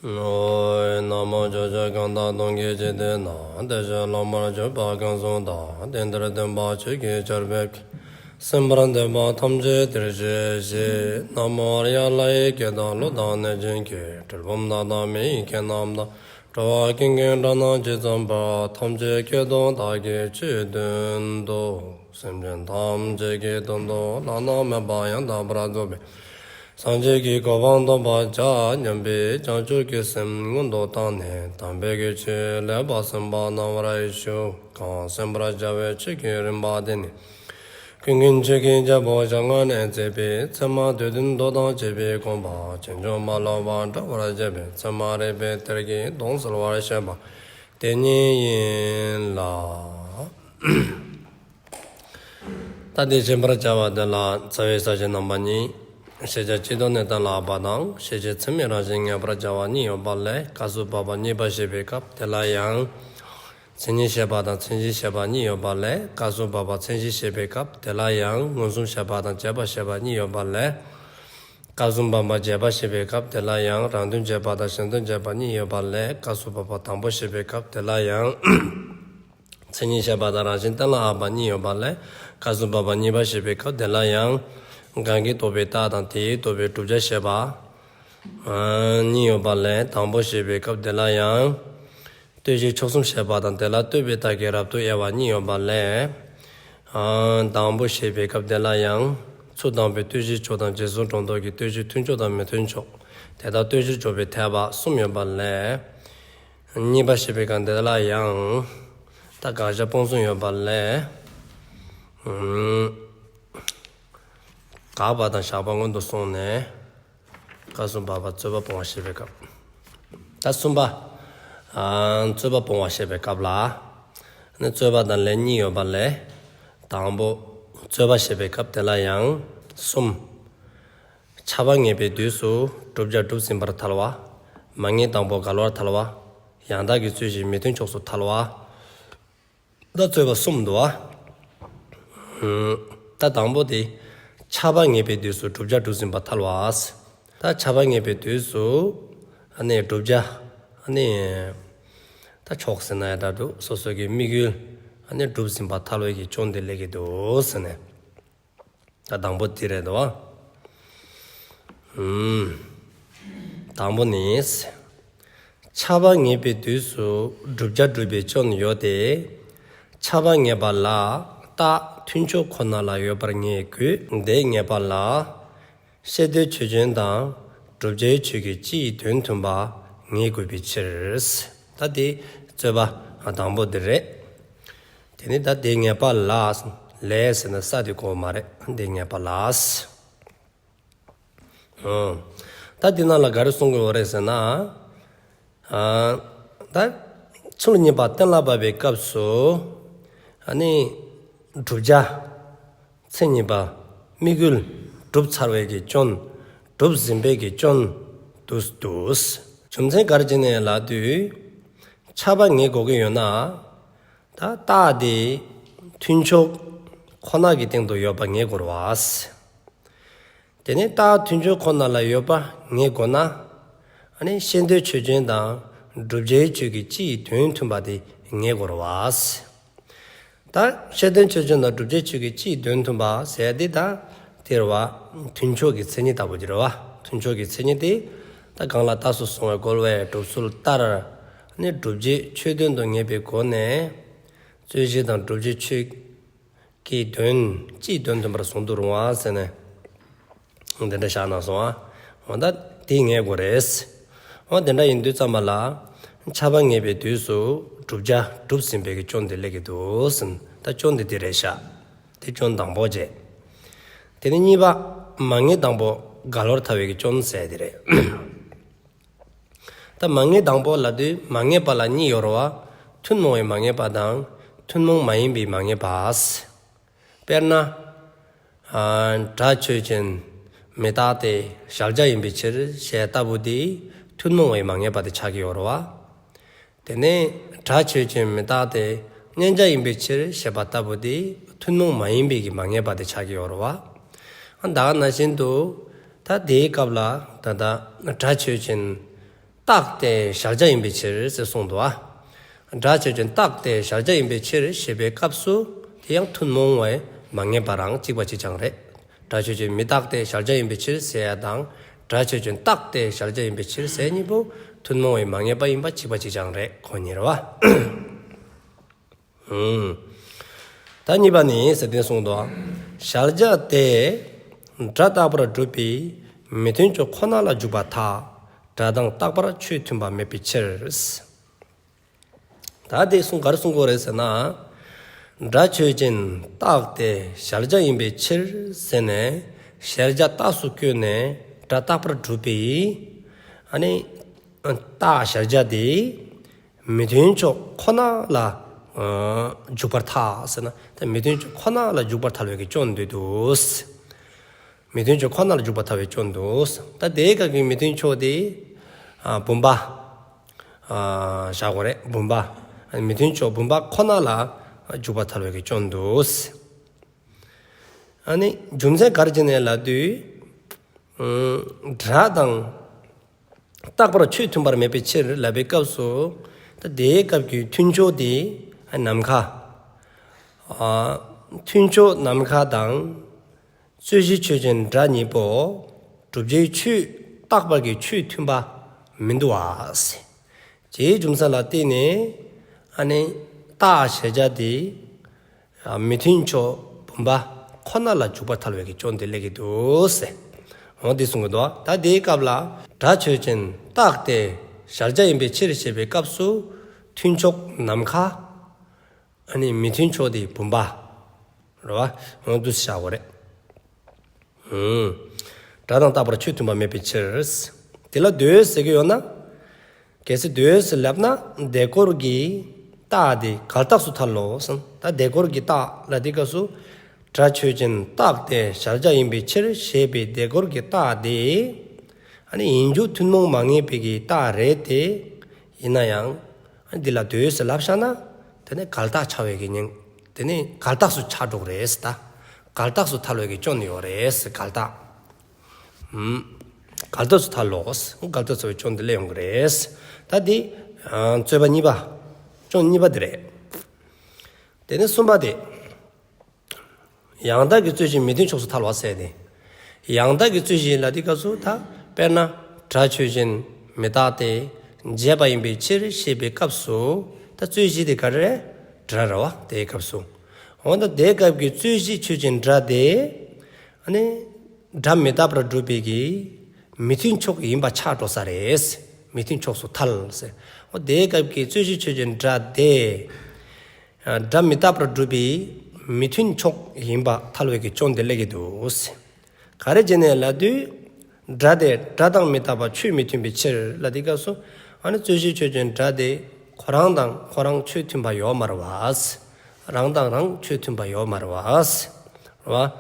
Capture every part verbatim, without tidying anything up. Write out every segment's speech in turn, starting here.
ཨོ། ན་མོ། ཕྱོགས་བཅུ་གང་དག་སྟོང་གི་འཇིག་རྟེན་ན། བདེ་གཤེགས་སློབ་མར་གྱུར་པ་གང་གསུངས་དང་། དེང་འདིར་སྟོན་པ་ཆོས་ཀྱི་ཆར་འབེབས་ཀྱི། གསན་པར་འདོད་པ་ཐམས་ཅད་འདིར་གཤེགས་ཤིག། ན་མོ་ཨཱརྱ། ལྷ་ཡི་སྐད་དང་ཀླུ་དང་གནོད་སྦྱིན་སྐད། གྲུལ་བུམ་དག་དང་མི་ཡི་སྐད་རྣམས་དང་། འགྲོ་བ་ཀུན་གྱི་སྒྲ་རྣམས་ཇི་ཙམ་པ། ཐམས་ཅད་སྐད་དུ་བདག་གིས་ཆོས་བསྟན་ཏོ། སེམས་ཅན་ཐམས་ཅད་ཀྱི་དོན་དུ་བླ་ན་མེད་པ་ཡང་དག་པར་རྫོགས་པའི་སངས་རྒྱས་ཀྱི་གོ་འཕང་ཐོབ་པར་བྱ་སྙམ་པའི་བྱང་ཆུབ་ཀྱི་སེམས་སྔོན་དུ་བཏང་ནས། དམ་པའི་ཆོས་ལེགས་པར་གསན་པ་གནང་བར་ཞུ། གང་གསན་པར་བྱ་བའི་ཆོས་ཀྱི་རིམ་པ་འདི་ནི། ཀུན་མཁྱེན་ཆོས་ཀྱི་རྒྱལ་པོ་ཞལ་སྔ་ནས་མཛད་པའི་ཚད་མ་སྡེ་བདུན་མདོ་དང་བཅས་པའི་དགོངས་པ་ཕྱིན་ཅི་མ་ལོག་པར་འགྲེལ་བར་བྱེད་པའི་ཚད་མ་རིགས་པའི་གཏེར་གྱི་དོན་གསལ་བར་བཤད་པ་དེ་ཉིད་ཡིན་ལ། ད་དེ་བྱེད་པར་བྱ་བ་དེ་ལ་རྩ་བའི་ས་བཅད་རྣམ་པ་གཉིས། ཤེས་བྱ་སྤྱི་ལྡོག་གནས་སྟངས་ལ་དབབ་པ་དང་། ཤེས་བྱེད་ཚད་མའི་རང་བཞིན་ངེས་པར་བྱ་བ་གཉིས་ཡོད་པ་ལས། སྐབས་སུ་བབ་པ་གཉིས་པ་བཤད་པའི་སྐབས་དེ་ལ་ཡང་། མཚན་ཉིད་བཤད་པ་དང་མཚན་གཞི་བཤད་པ་གཉིས་ཡོད་པ་ལས། སྐབས་སུ་བབ་པ་མཚན་གཞི་བཤད་པའི་སྐབས་དེ་ལ་ཡང་། མངོན་སུམ་བཤད་པ་དང་རྗེས་དཔག་བཤད་པ་གཉིས་ཡོད་པ་ལས། སྐབས་སུ་བབ་པ་རྗེས་དཔག་བཤད་པའི་སྐབས་དེ་ལ་ཡང་། རང་དོན་རྗེས་དཔག་དང་གཞན་དོན་རྗེས་དཔག་གཉིས་ཡོད་པ་ལས། སྐབས་སུ་བབ་པ་དང་པོ་བཤད་པའི་སྐབས་དེ་ལ་ཡང་། མཚན་ཉིད་བཤད་པ་དང་རང་བཞིན་གཏན་ལ་དབབ་པ་གཉིས་ཡོད་པ་ལས། སྐབས་སུ་བབ་པ་གཉིས་པ་བཤད་པའི་སྐབས་དེ་ལ་ཡང་། གང་གིས་རྟོགས་པའི་རྟགས་དང་དེས་རྟོགས་པའི་བསྒྲུབ་བྱ་བཤད་པ། ཨ། གཉིས་ཡོད་པ་ལས། དང་པོ་བཤད་པའི་སྐབས་དེ་ལ་ཡང་། ལྟོས་གཞི་ཕྱོགས་གསུམ་བཤད་པ་དང་དེ་ལ་ལྟོས་པའི་རྟགས་ཀྱི་རབ་ཏུ་དབྱེ་བ་གཉིས་ཡོད་པ་ལས། ཨ། དང་པོ་བཤད་པའི་སྐབས་དེ་ལ་ཡང་། ཚུལ་དང་པོའི་ལྟོས་གཞིར་འཇོག་དང་། རྗེས་སུ་འགྲོ་ལྡོག་གི་ལྟོས་གཞིར་མཐུན་ཕྱོགས་དང་མི་མཐུན་ཕྱོགས། དེ་དག་ལྟོས་གཞིར་འཇོག་པའི་འཐད་པ་གསུམ་ཡོད་པ་ལས། གཉིས་པ་བཤད་པའི་སྐབས་དེ་ལ་ཡང་། ད་དགག་བྱ་སྤོང་གསུམ་ཡོད་པ་ལས། ཨུམ། དགག་པ་དང་བཞག་པ་སྔོན་དུ་སོང་ནས། སྐབས་སུ་བབ་པ་རྩོད་པ་སྤོང་བ་བཤད་པའི་སྐབས། ད་གསུམ་པ། ཨ། རྩོད་པ་སྤོང་བ་བཤད་པའི་སྐབས་ལ། ནི་རྩོད་པ་དང་ལན་གཉིས་ཡོད་པ་ལས། དང་པོ། རྩོད་པ་བཤད་པའི་སྐབས་དེ་ལ་ཡང་། གསུམ། ཁྱབ་པ་ངེས་པའི་དུས་སུ་བསྒྲུབ་བྱ་གྲུབ་ཟིན་པར་ཐལ་བ། མ་ངེས་དང་པོ་འགལ་བར་ཐལ་བ། ཡང་དག་གི་ཚུལ་བཞིན་མི་མཐུན་ཕྱོགས་སུ་ཐལ་བ། ད་རྩོད་པ་གསུམ་འདུག་བ། ད་དང་པོ་དེ། ཁྱབ་པ་ངེས་པའི་དུས་སུ་བསྒྲུབ་བྱ་གྲུབ་ཟིན་པར་ཐལ་བ། ད་ཁྱབ་པ་ངེས་པའི་དུས་སུ། ཨ་ནི་བསྒྲུབ་བྱ། ཨ་ནི། ད་ཕྱོགས་ཟེར་ན་ཡང་འདྲ་འདུག་སོ་སོ་གི་དམིགས་ཡུལ། ཨ་ནི་གྲུབ་ཟིན་པར་ཐལ་བའི་གི་སྐྱོན་དེ་སླེབས་ཀྱི་འདུག་ཟེར་ནས། ད་དང་པོ་དེ་རེད་དོ། ཨུམ། དང་པོ་ནི། ཁྱབ་པ་ངེས་པའི་དུས་སུ་བསྒྲུབ་བྱ་གྲུབ་པའི་སྐྱོན་ཡོད་དེ། ཁྱབ་པ་ངེས་པ་ལ་རྟགས་མཐུན་ཕྱོགས་ཁོ་ན་ལ་ཡོད་པར་ངེས་དགོས། དེ་ངེས་པ་ལ། ཤེས་འདོད་ཆོས་ཅན་དང་བསྒྲུབ་བྱའི་ཆོས་ཀྱི་སྤྱིའི་དོན་མཐུན་པ་ངེས་དགོས་པའི་ཕྱིར། ད་དེ་རྩོད་པ་དང་པོ་འདི་རེད། དེ་ནི་ད་དེ་ངེས་པ་ལ། ལས་ཟེར་ན་ས་དེ་གོ་མ་རེད། དེ་ངེས་པ་ལ། ཨོ། ད་དེ་ནང་ལ་ག་རེ་གསུང་དགོས་པ་རེད་ཟེར་ན། ཨ། ད་ཚུལ་གཉིས་པ་གཏན་ལ་དབབ་པའི་སྐབས་སུ། ཨ་ནི། བསྒྲུབ་བྱ། མཚན་ཉིད་པ། དམིགས་ཡུལ་གྲུབ་ཚར་བའི་གི་སྐྱོན། གྲུབ་ཟིན་པའི་གི་སྐྱོན་དུ་འདུག་རྒྱུ་མཚན་ག་རེ་བྱས་ནས་ལབ་དུས། ཁྱབ་པ་ངེས་དགོས་ཀྱི་ཡོད་ན། ད་རྟགས་དེ་མཐུན་ཕྱོགས་ཁོ་ན་གི་སྟེང་དུ་ཡོད་པ་ངེས་དགོས་རེད་བ། དེ་ནས་རྟགས་མཐུན་ཕྱོགས་ཁོ་ན་ལ་ཡོད་པ་ངེས་དགོས་ན། ཨ་ནི་ཤེས་འདོད་ཆོས་ཅན་དང་བསྒྲུབ་བྱའི་ཆོས་ཀྱི་སྤྱིའི་དོན་མཐུན་པ་དེ་ངེས་དགོས་རེད་བ། ད་ཤེས་འདོད་ཆོས་ཅན་དང་བསྒྲུབ་བྱའི་ཆོས་ཀྱི་སྤྱིའི་དོན་མཐུན་པ་ཟེར་དེ་ད་དེ་རེད་བ། མཐུན་ཕྱོགས་ཀྱི་མཚན་ཉིད་ལྟ་བུ་དེ་རེད་བ། མཐུན་ཕྱོགས་ཀྱི་མཚན་ཉིད་དེ་ད་གང་ལ་རྟགས་སུ་བཟུང་བའི་རྒོལ་བས་གྲུབ་ཚུལ་ལྟར། ཨ་ནི་བསྒྲུབ་བྱའི་ཆོས་དོན་དུ་ངེས་པའི་སྒོ་ནས། རྩོད་གཞི་དང་བསྒྲུབ་བྱའི་ཆོས་ཀྱི་དོན་སྤྱིའི་དོན་མཐུན་པར་གཟུང་དུ་རུང་བ་ཟེར་ནས། འདི་འདྲ་བཞག་གནང་སོང་ཨ། འོ་ད་དེ་ངེས་དགོས་རེད། འོ་དེ་འདྲ་ཡིན་དུས་ཙམ་པ་ལ། ཁྱབ་པ་ངེས་པའི་དུས་སུ་བསྒྲུབ་བྱ་གྲུབ་ཟིན་པའི་གི་སྐྱོན་དེ་སླེབས་ཀྱི་འདུག་ཟེར། ད་སྐྱོན་དེ་དེ་རེད་ཤག་དེ་སྐྱོན་དང་པོ་བྱས། དེ་ནས་གཉིས་པ། མ་ངེས་དང་པོ་འགལ་བར་ཐལ་བའི་གི་སྐྱོན་ཟེར་དེ་རེད། ད་མ་ངེས་དང་པོ་ལབ་དུས་མ་ངེས་པ་ལ་གཉིས་ཡོད་རེད་བ། ཐུན་མོང་བའི་མ་ངེས་པ་དང་ཐུན་མོང་མ་ཡིན་པའི་མ་ངེས་པ། དཔེར་ན། ཨ། སྒྲ་ཆོས་ཅན། མི་རྟག་སྟེ་གཞལ་བྱ་ཡིན་པའི་ཕྱིར་ཞེས་ལྟ་བུ་དེ་ཐུན་མོང་བའི་མ་ངེས་པ་དེ་ཆགས་ཀྱི་ཡོད་རེད་བ། དེ་ནས་སྒྲ་ཆོས་ཅན་མི་རྟག་སྟེ་མཉན་བྱ་ཡིན་པའི་ཕྱིར་ཞེས་པ་ལྟ་བུ་དེ་ཐུན་མོང་མ་ཡིན་པའི་གི་མ་ངེས་པ་དེ་ཆགས་ཀྱི་ཡོད་རེད་བ། ད་ག་ནང་བཞིན་དུ། ད་དེའི་སྐབས་ལ་ད་ལྟ་སྒྲ་ཆོས་ཅན། རྟགས་ རྟག་སྟེ་གཞལ་བྱ་ཡིན་པའི་ཕྱིར་ཟེར་གསུངས་འདུག་ཨ། སྒྲ་ཆོས་ཅན་རྟག་སྟེ་གཞལ་བྱ་ཡིན་པའི་ཕྱིར་ཞེས་པའི་སྐབས་སུ་དེ་ཡང་ཐུན་མོང་བའི་མ་ངེས་པ་རང་གཅིག་པ་གཅིག་རྐྱང་རེད། སྒྲ་ཆོས་ཅན་མི་རྟག་སྟེ་གཞལ་བྱ་ཡིན་པའི་ཕྱིར་ཟེར་ཡ་དང་། སྒྲ་ཆོས་ཅན་རྟག་སྟེ་གཞལ་བྱ་ཡིན་པའི་ཕྱིར་ཟེར་གཉིས་པོ་ཐུན་མོང་བའི་མ་ངེས་པ་ཡིན་པ་གཅིག་པ་གཅིག་རྐྱང་རེད། ཁོ་གཉིས་རེད་བ། ད་གཉིས་པ་ནི་ཟེར་དེ་གསུངས་འདུག། གཞལ་བྱ་དེ་སྒྲ་རྟག་པར་སྒྲུབ་པའི་མི་མཐུན་ཕྱོགས་ཁོ་ན་ལ་འཇུག་པར་ཐལ། སྒྲ་དང་རྟག་པར་ཆོས་མཐུན་པ་མེད་པའི་ཕྱིར། ད་དེ་གསུང་ག་རེ་གསུང་དགོས་རེད་ཟེར་ན། སྒྲ་ཆོས་ཅན་རྟག་སྟེ་གཞལ་བྱ་ཡིན་པའི་ཕྱིར་ཟེར་ནས་གཞལ་བྱ་རྟགས་སུ་བཀོད་ནས་སྒྲ་རྟག་པར་སྒྲུབ་པའི་ཨ་ནི་རྟགས་གཞལ་བྱ་དེ། མི་མཐུན་ཕྱོགས་ཁོ་ན་ལ་འཇུག་པར་ཐལ་ཟེར་ན། ད་མི་མཐུན་ཕྱོགས་ཁོ་ན་ལ་འཇུག་པར་ཐལ་བའི་གི་སྐྱོན་འདུས་འདུག། མི་མཐུན་ཕྱོགས་ཁོ་ན་ལ་འཇུག་པར་ཐལ་བའི་སྐྱོན་འདུག། ད་དེའི་སྐབས་ཀྱི་མི་མཐུན་ཕྱོགས་དེ་བུམ་པ་བཞག་དགོས་རེད། བུམ་པ། མི་མཐུན་ཕྱོགས་བུམ་པ་ཁོ་ན་ལ་འཇུག་པར་ཐལ་བའི་གི་སྐྱོན་འདུག། ཨ་ནི་རྒྱུ་མཚན་ག་རེ་བྱས་ནས་ལབ་དུས། སྒྲ་དང་རྟག་པར་ཆོས་མཐུན་པར་མེད་པའི་ཕྱིར་ལབ་པའི་སྐབས་སུ། ད་དེའི་སྐབས་ཀྱི་མཐུན་ཕྱོགས་དེ་ནམ་མཁའ། མཐུན་ཕྱོགས་ནམ་མཁའ་དང་། རྩོད་གཞི་ཆོས་ཅན་སྒྲ་གཉིས་པོ་བསྒྲུབ་བྱའི་ཆོས་རྟག་པར་གྱི་ཆོས་མཐུན་པ་མི་འདུག་བ། དེའི་རྒྱུ་མཚན་ལ་བརྟེན་ནས་ཨ་ནི་རྟགས་གཞལ་བྱ་དེ་མི་མཐུན་ཕྱོགས་བུམ་པ་ཁོ་ན་ལ་འཇུག་པར་ཐལ་བའི་གི་སྐྱོན་དེ་སླེབས་ཀྱི་འདུག་ཟེར། འོ་དེ་གསུང་གི་འདུག། ད་དེའི་སྐབས་ལ་སྒྲ་ཆོས་ཅན་རྟག་སྟེ་གཞལ་བྱ་ཡིན་པའི་ཕྱིར་ཞེས་པའི་སྐབས་སུ་མཐུན་ཕྱོགས་ནམ་མཁའ། ཨ་ནི་མི་མཐུན་ཕྱོགས་དེ་བུམ་པ། རེད་བ། འོ་འདུག་སེ་བཞག་དགོས་རེད། ཨུམ། སྒྲ་དང་རྟག་པར་ཆོས་མཐུན་པ་མེད་པའི་ཕྱིར། དེ་ལ་འདོད་ཟེར་གྱི་ཡོད་ན། གལ་སྲིད་འདོད་ཟེར་ལབ་ན་དེ་སྐོར་གྱི་རྟགས་དེ་འགལ་རྟགས་སུ་ཐལ་ལོ་གསུངས། ད་དེ་སྐོར་གྱི་རྟགས་ལ་དེ་སྐབས་སུ་སྒྲ་ཆོས་ཅན་རྟག་སྟེ་གཞལ་བྱ་ཡིན་པའི་ཕྱིར་ཞེས་པའི་དེ་སྐོར་གྱི་རྟགས་དེ། ཨ་ནི་ཡིན་རྒྱུ་ཐུན་མོང་མ་ངེས་པའི་གི་རྟགས་རེད་དེ། ཡིན་ན་ཡང་། ཨ་ནི་འདི་ལ་འདོད་ཟེར་ལབ་བཞག་ན། དེ་ནི་འགལ་རྟགས་ཆགས་པའི་གི་ཉེན། དེ་ནི་འགལ་རྟགས་སུ་ཆགས་འགྲོ་གི་རེད་ཟེར་ད། འགལ་རྟགས་སུ་ཐལ་བའི་གི་སྐྱོན་ཡོད་རེད་ཟེར་འགལ་རྟགས། ཨུམ། འགལ་རྟགས་སུ་ཐལ་ལོ། འགལ་རྟགས་སུ་བའི་སྐྱོན་དེ་སླེབས་ཡོང་གི་རེད། ད་འདི། ཨ། རྩོད་པ་གཉིས་པ། སྐྱོན་གཉིས་པ་དེ་རེད། དེ་ནས་གསུམ་པ་དེ། ཡང་དག་གི་རྩོད་གཞི་མི་མཐུན་ཕྱོགས་སུ་ཐལ་བ་ཟེར་ཏེ། ཡང་དག་གི་རྩོད་གཞི་ལ་དེ་སྐབས་སུ་ད་དཔེར་ན་སྒྲ་ཆོས་ཅན་མི་རྟག་སྟེ་བྱས་པ་ཡིན་པའི་ཕྱིར་ཞེས་པའི་སྐབས་སུ་ད་རྩོད་གཞི་དེ་ག་རེ་རེད། སྒྲ་རེད་བ། དེའི་སྐབས་སུ། འོ་ད་དེའི་སྐབས་ཀྱི་རྩོད་གཞི་ཆོས་ཅན་སྒྲ་དེ། ཨ་ནི། སྒྲ་མི་རྟག་པར་སྒྲུབ་པའི་གི། མི་མཐུན་ཕྱོགས་ཡིན་པ་ཆགས་འགྲོ་ས་རེད། མི་མཐུན་ཕྱོགས་སུ་ཐལ་ཟེར། འོ་དེའི་སྐབས་ཀྱི་རྩོད་གཞི་ཆོས་ཅན་སྒྲ་དེ། སྒྲ་མི་རྟག་པར་སྒྲུབ་པའི་མི་མཐུན་ཕྱོགས་ཡིན་པ་ཐལ་བའི་གི་སྐྱོན་དེ་སླེབས་ཀྱི་འདུག། ག་རེ་བྱས་ནས་ལབ་དུས། སྒྲ་དེ་སྒྲ་དང་མི་རྟག་པ་ཆོས་མི་མཐུན་པའི་ཕྱིར་ལ་དེ་སྐབས་སུ། ཨ་ནི་རྩོད་གཞི་ཆོས་ཅན་སྒྲ་དེ་ཁོ་རང་དང་ཁོ་རང་ཆོས་མཐུན་པ་ཡོད་མ་རེད་བ། རང་དང་རང་ཆོས་མཐུན་པ་ཡོད་མ་རེད་བ། རེད་བ།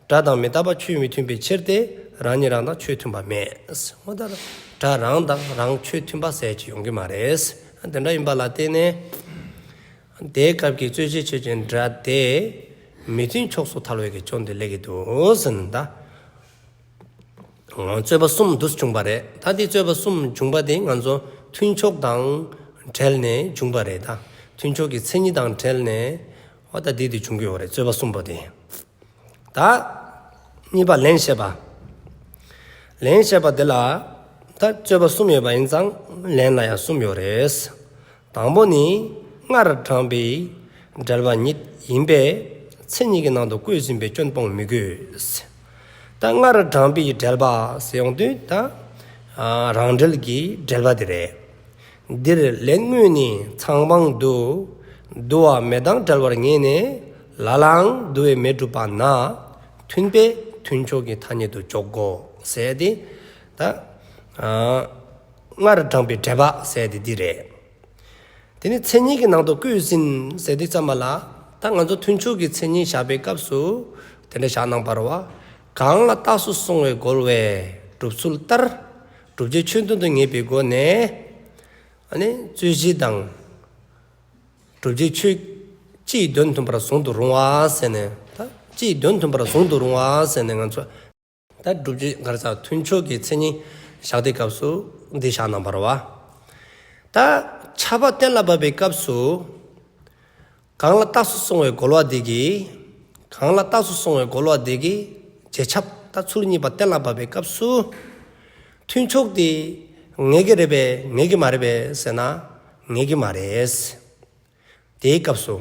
སྒྲ་དང་མི་རྟག་པ་ཆོས་མི་མཐུན་པའི་ཕྱིར་ཏེ་རང་ཉིད་རང་དང་ཆོས་མཐུན་པ་མེད། འོ་ད་སྒྲ་རང་དང་རང་ཆོས་མཐུན་པ་ཟེར་གྱི་ཡོང་གི་མ་རེད། དེ་འདྲ་ཡིན་པ་ལ་བརྟེན་ནས། དེའི་སྐབས་ཀྱི་རྩོད་གཞི་ཆོས་ཅན་སྒྲ་དེ་མི་མཐུན་ཕྱོགས་སུ་ཐལ་བའི་གི་སྐྱོན་དེ་སླེབས་ཀྱི་འདུག་ཟེར་ན་ད། རྩོད་པ་གསུམ་འདུས་བྱུང་བ་རེད། ད་དེ་རྩོད་པ་གསུམ་བྱུང་བ་དེ་ང་ཚོ་མཐུན་ཕྱོགས་དང་འབྲེལ་ནས་བྱུང་བ་རེད་ད། མཐུན་ཕྱོགས་ཀྱི་མཚན་ཉིད་དང་འབྲེལ་ནས་འོ་ད་དེ་དེ་བྱུང་གི་ཡོད་རེད། རྩོད་པ་གསུམ་པོ་དེ། ད་གཉིས་པ་ལན་བཤད་པ། ལན་བཤད་པ་དེ་ལ་ད་རྩོད་པ་གསུམ་ཡོད་པ་ཡིན་ཙང་ལན་ལ་ཡང་གསུམ་ཡོད་རེད། དང་པོ་ནི་སྔར་དྲངས་པའི་འབྲེལ་པ་ཉིད་ཡིན་པས་མཚན་ཉིད་ཀྱི་ནང་དུ་བཀོད་ཟིན་པའི་སྐྱོན་སྤོང་མི་དགོས། ད་སྔར་དྲངས་པའི་འབྲེལ་པ་ཟེར་ཡོང་དུས་ད་རང་འབྲེལ་གྱི་འབྲེལ་པ་དེ་རེད། འདིར་ལན་དངོས་ནི་ཚང་བང་དུ་དུ་བ་མེ་དང་འབྲེལ་བར་ངེས་ནས་ལ་ལའང་དུ་བའི་མེ་གྲུབ་པ་ན་མཐུན་པས་མཐུན་ཕྱོགས་ཀྱི་ཐ་སྙད་དུ་འཇོག་གོ་ཟེར་ཏེ། ད་སྔར་དྲངས་པའི་འབྲེལ་པ་ཟེར་ཏེ་འདི་རེད། དེ་ནི་མཚན་ཉིད་ཀྱི་ནང་དུ་བཀོད་ཟིན་ཟེར་དུས་ཙམ་པ་ལ། ད་ང་ཚོ་མཐུན་ཕྱོགས་ཀྱི་མཚན་ཉིད་བཞག་པའི་སྐབས་སུ་དེ་འདྲ་བཞག་གནང་བ་རེད་བ། གང་ལ་རྟགས་སུ་སོང་བའི་རྒོལ་བའི་སྒྲུབ་ཚུལ་ལྟར། བསྒྲུབ་བྱའི་ཆོས་མདུན་དུ་ངེས་པའི་སྒོ་ནས། ཨ་ནི་རྩོད་གཞི་དང་། བསྒྲུབ་བྱའི་ཆོས། སྤྱིའི་དོན་མཐུན་པར་གཟུང་དུ་རུང་བ་ཟེར་ནས། ད་སྤྱིའི་དོན་མཐུན་པར་གཟུང་དུ་རུང་བ་ཟེར་ནས་ང་ཚོ། ད་བསྒྲུབ་བྱའི་ག་རེ་ཟེར། མཐུན་ཕྱོགས་ཀྱི་མཚན་ཉིད་བཞག་དུས་སྐབས་སུ་འདི་བཞག་གནང་བ་རེད་བ། ད་ཁྱབ་པ་གཏན་ལ་ཕབ་པའི་སྐབས་སུ། གང་ལ་རྟགས་སུ་སོང་བའི་རྒོལ་བ་དེ་གིས། གང་ལ་རྟགས་སུ་སོང་བའི་རྒོལ་བ་དེ་གིས་རྗེས་ཁྱབ་ད་ཚུལ་གཉིས་པ་གཏན་ལ་ཕབ་པའི་སྐབས་སུ། མཐུན་ཕྱོགས་དེ་ངེས་ཀྱི་རེད་པས་ངེས་ཀྱི་མ་རེད་པས་ཟེར་ན། ངེས་ཀྱི་མ་རེད། དེའི་སྐབས་སུ།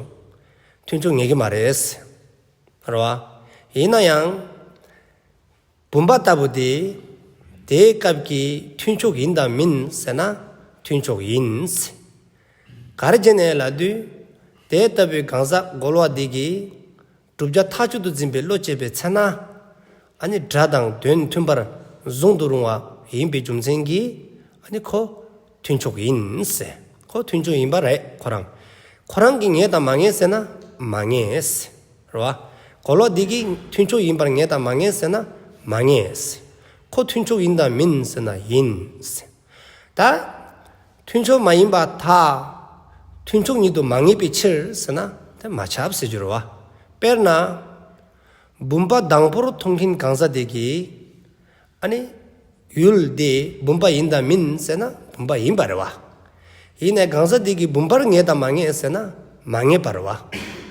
མཐུན་ཕྱོགས་ངེས་ཀྱི་མ་རེད། རེད་བ། ཡིན་ན་ཡང་། བུམ་པ་ལྟ་བུ་དེ། དེའི་སྐབས་ཀྱི་མཐུན་ཕྱོགས་ཡིན་དམ་མིན་ཟེར་ན། མཐུན་ཕྱོགས་ཡིན། ག་རེ་བྱས་ནས་ལབ་དུས། དེ་ལྟ་བུའི་གང་ཟག་རྒོལ་བ་འདི་གིས། བསྒྲུབ་བྱ་མཐའ་གཅིག་ཏུ་འཛིན་པའི་བློ་སྐྱེས་པའི་ཚེ་ན། ཨ་ནི་སྒྲ་དང་དོན་མཐུན་པར་གཟུང་དུ་རུང་བ་ཡིན་པའི་རྒྱུ་མཚན་གྱིས། ཨ་ནི་ཁོ་མཐུན་ཕྱོགས་ཡིན་ཟེར། ཁོ་མཐུན་ཕྱོགས་ཡིན་པ་རེད་ཁོ་རང་། ཁོ་རང་གིས་ངེས་དང་མ་ངེས་ཟེར་ན་མ་ངེས། རེད་བ། རྒོལ་བ་འདི་གིས་མཐུན་ཕྱོགས་ཡིན་པར་ངེས་དང་མ་ངེས་ཟེར་ན་མ་ངེས། ཁོ་མཐུན་ཕྱོགས་ཡིན་དང་མིན་ཟེར་ན་ཡིན། ད། མཐུན་ཕྱོགས་མ་ཡིན་པར་ཐལ། མཐུན་ཕྱོགས་ཉིད་དུ་མ་ངེས་པའི་ཕྱིར་ཟེར་ན་དེ་མ་ཁྱབ་ཟེར་རྒྱུ་རེད་བ། དཔེར་ན། བུམ་པ་དང་པོར་མཐོང་མཁན་གང་ཟག་དེ་གིས། ཨ་ནི། ཡུལ་དེ་བུམ་པ་ཡིན་དང་མིན་ཟེར་ན་བུམ་པ་ཡིན་པ་རེད་བ། ཡིན་ནའི་གང་ཟག་དེ་གིས་བུམ་པར་ངེས་དང་མ་ངེས་ཟེར་ན་མ་ངེས་པ་རེད་བ།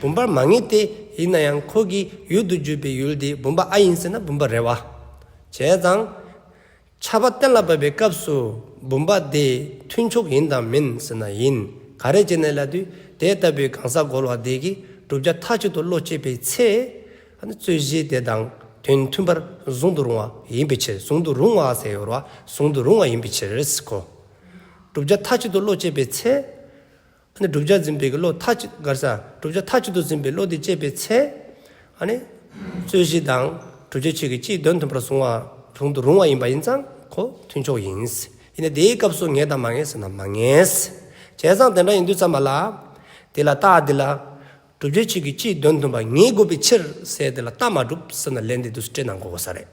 བུམ་པར་མ་ངེས་ཏེ། ཡིན་ན་ཡང་ཁོ་གི་ཡུལ་དུ་གྱུར་པའི་ཡུལ་དེ་བུམ་པ་ཨ་ཡིན་ཟེར་ན་བུམ་པ་རེད་བ། བྱས་ཙང་། ཁྱབ་པ་གཏན་ལ་ཕབ་པའི་སྐབས་སུ་བུམ་པ་དེ་མཐུན་ཕྱོགས་ཡིན་དང་མིན་ཟེར་ན་ཡིན། ག་རེ་བྱས་ནས་ལབ་དུས་དེ་ལྟ་བུའི་གང་ཟག་རྒོལ་བ་དེ་གིས་བསྒྲུབ་བྱ་མཐའ་གཅིག་ཏུ་བློ་སྐྱེས་པའི་ཚེ། ཨ་ནི་རྩོད་གཞི་དེ་དང་དོན་མཐུན་པར་གཟུང་དུ་རུང་བ་ཡིན་པའི་ཕྱིར། གཟུང་དུ་རུང་བ་ཟེར་ཡོད་རེད་བ། གཟུང་དུ་རུང་བ་ཡིན་པའི་ཕྱིར་ཟེར་གོ། བསྒྲུབ་བྱ་མཐའ་གཅིག་ཏུ་བློ་སྐྱེས་པའི་ཚེ། ཨ་ནི་བསྒྲུབ་བྱ་འཛིན་པའི་གི་བློ་མཐའ་གཅིག་གར་ས་བསྒྲུབ་བྱ་མཐའ་གཅིག་ཏུ་འཛིན་པའི་བློ་དེ་སྐྱེས་པའི་ཚེ། ཨ་ནི། རྩོད་གཞི་དང་བསྒྲུབ་བྱའི་ཆོས་ཀྱི་སྤྱིའི་དོན་མཐུན་པར་གཟུང་བ་གཟུང་དུ་རུང་བ་ཡིན་པ་ཡིན་ཙང་ཁོ་མཐུན་ཕྱོགས་ཡིན། ཡིན་ན་དེའི་སྐབས་སུ་ངེས་དང་མ་ངེས་ཟེར་ན་མ་ངེས། བྱས་ཙང་དེ་འདྲ་ཡིན་དུས་ཙམ་པ་ལ། དེ་ལ་རྟགས་འདི་ལ། བསྒྲུབ་བྱའི་ཆོས་ཀྱི་སྤྱིའི་དོན་མཐུན་པ་ངེས་དགོས་པའི་ཕྱིར་ཟེར་དེ་ལ་རྟགས་མ་གྲུབ་ཟེར་ན་ལན་དེ་དུས་སུ་སྤྲད་གནང་དགོས་ས་རེད།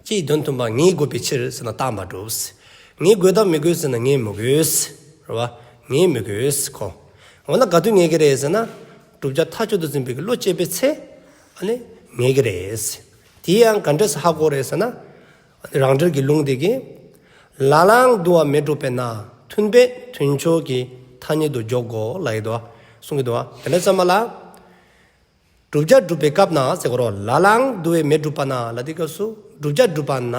སྤྱིའི་དོན་མཐུན་པ་ངེས་དགོས་པའི་ཕྱིར་ཟེར་ན་རྟགས་མ་གྲུབ། ངེས་དགོས་དང་མི་དགོས་ཟེར་ན་ངེས་མི་དགོས། རེད་བ། ངེས་མི་དགོས་ཁོ། འོ་ན་ག་དུས་ངེས་ཀྱི་རེད་ཟེར་ན། བསྒྲུབ་བྱ་མཐའ་གཅིག་ཏུ་འཛིན་པའི་བློ་སྐྱེས་པའི་ཚེ། ཨ་ནི། ངེས་ཀྱི་རེད། དེ་ཡང་ག་འདྲས་སུ་ཧ་གོ་རེད་ཟེར་ན། རང་འགྲེལ་གྱི་ལུང་དེ་གིས། ལ་ལའང་དུ་བ་མེ་གྲུབ་པས་ན། མཐུན་དཔེ་མཐུན་ཕྱོགས་ཀྱི་ཐ་སྙད་དུ་འཇོག་གོ་ལབ་ཀྱི་འདུག་བ། གསུང་གི་འདུག་བ། དེ་འདྲ་ཙམ་པ་ལ། བསྒྲུབ་བྱ་སྒྲུབ་པའི་སྐབས་ན་ཟེར་གོ་རོ། ལ་ལའང་དུ་བའི་མེ་གྲུབ་པ་ན་ལ་དེ་སྐབས་སུ་བསྒྲུབ་བྱ་སྒྲུབ་པ་ན།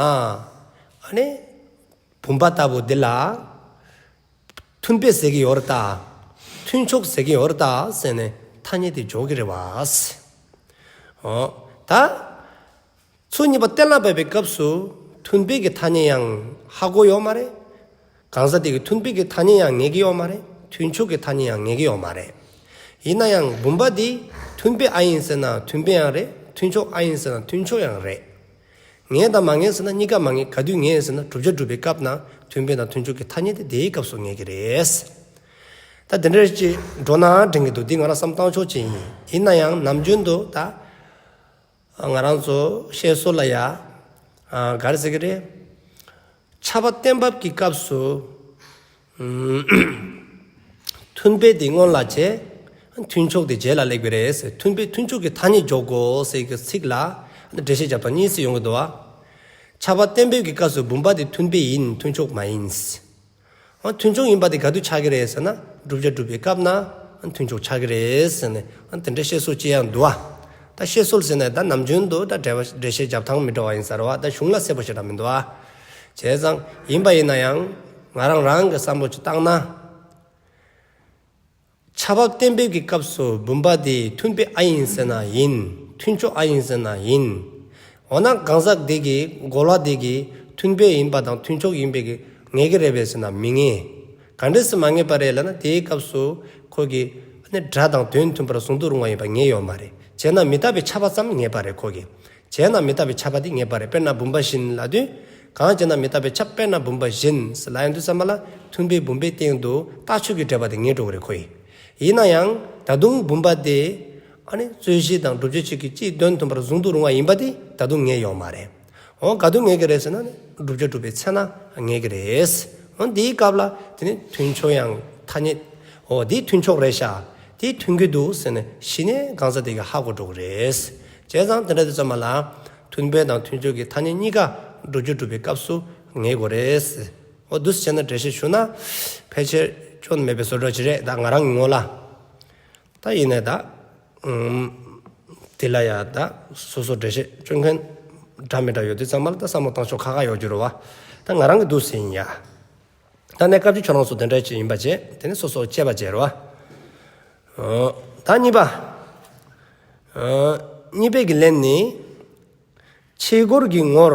ཨ་ནི། བུམ་པ་ལྟ་བུ་འདི་ལ། མཐུན་དཔེ་ཟེར་གྱི་ཡོད་རེད་ད། མཐུན་ཕྱོགས་ཟེར་གྱི་ཡོད་རེད་ད་ཟེར་ནས་ཐ་སྙད་དེ་འཇོག་གི་རེད་བ། འོ། ད། ཚུལ་གཉིས་པ་གཏན་ལ་ཕབ་པའི་སྐབས་སུ་མཐུན་དཔེ་གི་ཐ་སྙད་ཡང་ཧ་གོ་ཡོད་མ་རེད། གང་ཟག་དེ་གི་མཐུན་དཔེ་གི་ཐ་སྙད་ཡང་ངེས་ཀྱི་ཡོད་མ་རེད། མཐུན་ཕྱོགས་ཀྱི་ཐ་སྙད་ཡང་ངེས་ཀྱི་ཡོད་མ་རེད། ཡིན་ན་ཡང་བུམ་པ་འདི་མཐུན་དཔེ་ཨ་ཡིན་ཟེར་ན་མཐུན་དཔེ་ཡང་རེད། མཐུན་ཕྱོགས་ཨ་ཡིན་ཟེར་ན་མཐུན་ཕྱོགས་ཡང་རེད། ངེས་དང་མ་ངེས་ཟེར་ན་གཉིས་ཀ་མ་ངེས། ག་དུས་ངེས་ཟེར་ན་བསྒྲུབ་བྱ་སྒྲུབ་པའི་སྐབས་ན་མཐུན་དཔེ་དང་མཐུན་ཕྱོགས་ཀྱི་ཐ་སྙད་དེ་དེའི་སྐབས་སུ་ངེས་ཀྱི་རེད། ད་དེ་འདྲ་ཅིག་འགྲོ་ན་དྲན་གྱི་འདུག་འདི་ང་རང་བསམ་བཏང་ཕྱོགས་ཅིག་ཡིན། ཡིན་ན་ཡང་ནམ་རྒྱུན་དུ་ད། ང་རང་ཚོ་བཤད་སྲོལ་ལ་ཡ། ཨ། ག་རེ་ཟེར་གི་རེད། ཁྱབ་པ་གཏན་ཕབ་ཀྱི་སྐབས་སུ། ཨུམ། མཐུན་དཔེ་དེ་སྔོན་ལ་བྱས། མཐུན་ཕྱོགས་དེ་རྗེས་ལ་སླེབས་ཀྱི་རེད་ཟེར། མཐུན་དཔེ་མཐུན་ཕྱོགས་ཀྱི་ཐ་སྙད་འཇོག་དགོས་ཟེར་གྱི་ཚིག་ལ། འགྲེལ་བཤད་རྒྱབ་སྟངས་གཉིས་སུ་ཡོང་གི་འདུག་བ། ཁྱབ་པ་གཏན་ཕབ་ཀྱི་སྐབས་སུ་བུམ་པ་དེ་མཐུན་དཔེ་ཡིན། མཐུན་ཕྱོགས་མ་ཡིན། འོ། མཐུན་ཕྱོགས་ཡིན་པ་དེ་ག་དུས་ཆགས་ཀྱི་རེད་ཟེར་ན། བསྒྲུབ་བྱ་སྒྲུབ་པའི་སྐབས་ན་མཐུན་ཕྱོགས་ཆགས་ཀྱི་རེད་ཟེར་ནས། དེ་འདྲ་བཤད་སྲོལ་ཅིག་ཡང་འདུག་བ། ད་བཤད་སྲོལ་ཟེར་ནས་ད་ནམ་རྒྱུན་དུ་ད་འགྲེལ་བ་འགྲེལ་བཤད་རྒྱབ་སྟངས་མི་འདྲ་བ་ཡིན་ས་རེད་བ། ད་གཞུང་ལ་གསལ་པོ་ཞེ་དྲག་མི་འདུག་བ། བྱས་ཙང་ཡིན་པ་ཡིན་ན་ཡང་ང་རང་རང་གི་བསམ་བློ་ཅིག་བཏང་ན། ཁྱབ་པ་གཏན་འབེབས་ཀྱི་སྐབས་སུ་བུམ་པ་དེ་མཐུན་དཔེ་ཨ་ཡིན་ཟེར་ན་ཡིན། མཐུན་ཕྱོགས་ཨ་ཡིན་ཟེར་ན་ཡིན། འོ་ན་གང་ཟག་དེ་གིས་རྒོལ་བ་དེ་གིས་མཐུན་དཔེ་ཡིན་པ་དང་མཐུན་ཕྱོགས་ཡིན་པའི་གི་ངེས་ཀྱི་རེད་པས་ཟེར་ན་མི་ངེས། ག་འདྲས་སེ་མ་ངེས་པ་རེད་ལབ་ན། དེའི་སྐབས་སུ་ཁོ་གིས་ཨ་ནི་སྒྲ་དང་དོན་མཐུན་པར་གཟུང་དུ་རུང་བ་ཡིན་པ་ངེས་ཡོད་མ་རེད། བྱས་ན་མི་རྟག་པའི་ཁྱབ་པ་ཙམ་ངེས་པ་རེད་ཁོ་གིས། བྱས་ན་མི་རྟག་པའི་ཁྱབ་པ་དེ་ངེས་པ་རེད། དཔེར་ན་བུམ་པ་བཞིན་ལབ་དུས། གང་བྱས་ན་མི་རྟག་པའི་ཁྱབ། དཔེར་ན་བུམ་པ་བཞིན་ལབ་ཡོང་དུས་ཙམ་པ་ལ། མཐུན་དཔེ་བུམ་པའི་སྟེང་དུ་རྟགས་ཆོས་ཀྱི་འབྲེལ་བ་དེ་ངེས་འགྲོ་གི་རེད་ཁོ་ཡིས། ཡིན་ན་ཡང་ད་དུང་བུམ་པ་དེ། ཨ་ནི་རྩོད་གཞི་དང་བསྒྲུབ་བྱའི་ཆོས་ཀྱི་སྤྱིའི་དོན་མཐུན་པར་གཟུང་དུ་རུང་བ་ཡིན་པ་དེ་ད་དུང་ངེས་ཡོད་མ་རེད། འོ། ག་དུས་ངེས་ཀྱི་རེད་ཟེར་ན་ནི་བསྒྲུབ་བྱ་སྒྲུབ་པའི་ཚེ་ན་ངེས་ཀྱི་རེད། འོ། འདིའི་སྐབས་ལ་དེ་ནི་མཐུན་ཕྱོགས་ཡང་ཐ་སྙད། འོ། འདི་མཐུན་ཕྱོགས་རེད་ཤག་འདི་མཐུན་གྱི་འདུག་ཟེར་ནས་གཞི་ནས་གང་ཟག་དེ་གིས་ཧ་གོ་འགྲོ་གི་རེད། བྱས་ཙང་དེ་འདྲ་དུས་ཙམ་པ་ལ། མཐུན་དཔེ་དང་མཐུན་ཕྱོགས་ཀྱི་ཐ་སྙད་གཉིས་ཀ་བསྒྲུབ་བྱ་སྒྲུབ་པའི་སྐབས་སུ་ངེས་དགོས་རེད། འོ་འདུག་སེ་བྱས་ན་འགྲེལ་བཤད་ཞུ་ན་ཕལ་ཆེར་སྐྱོན་མེད་པའི་བཟོ་འདྲ་ཅིག་རེད། ད་ང་རང་གི་ངོས་ལ། ད་ཡིན་ནའི་ད་ཨུམ། དེ་ལ་ཡ་ད་སོ་སོ་འགྲེལ་བཤད་སྐྱོན་མཁན་འདྲ་མི་འདྲ་ཡོད་དུས་ཙམ་པ་ལ་ད་བསམ་བློ་བཏང་ཕྱོགས་ཁག་ཁག་ཡོད་རྒྱུ་རེད་བ། ད་ང་རང་གི་འདུག་སེ་ཡིན་ཡ། ད་གནས་སྐབས་ཀྱི་ཁྱོད་རང་ཚོ་དེ་འདྲ་ཅིག་ཡིན་པ་བྱས། དེ་ནི་སོ་སོ་དཔྱད་པ་བྱས་རེད་བ། ཨོ། ད་གཉིས་པ། ཨོ། གཉིས་པའི་གི་ལན་ནི། ཆོས་འཁོར་གྱི་ངོར་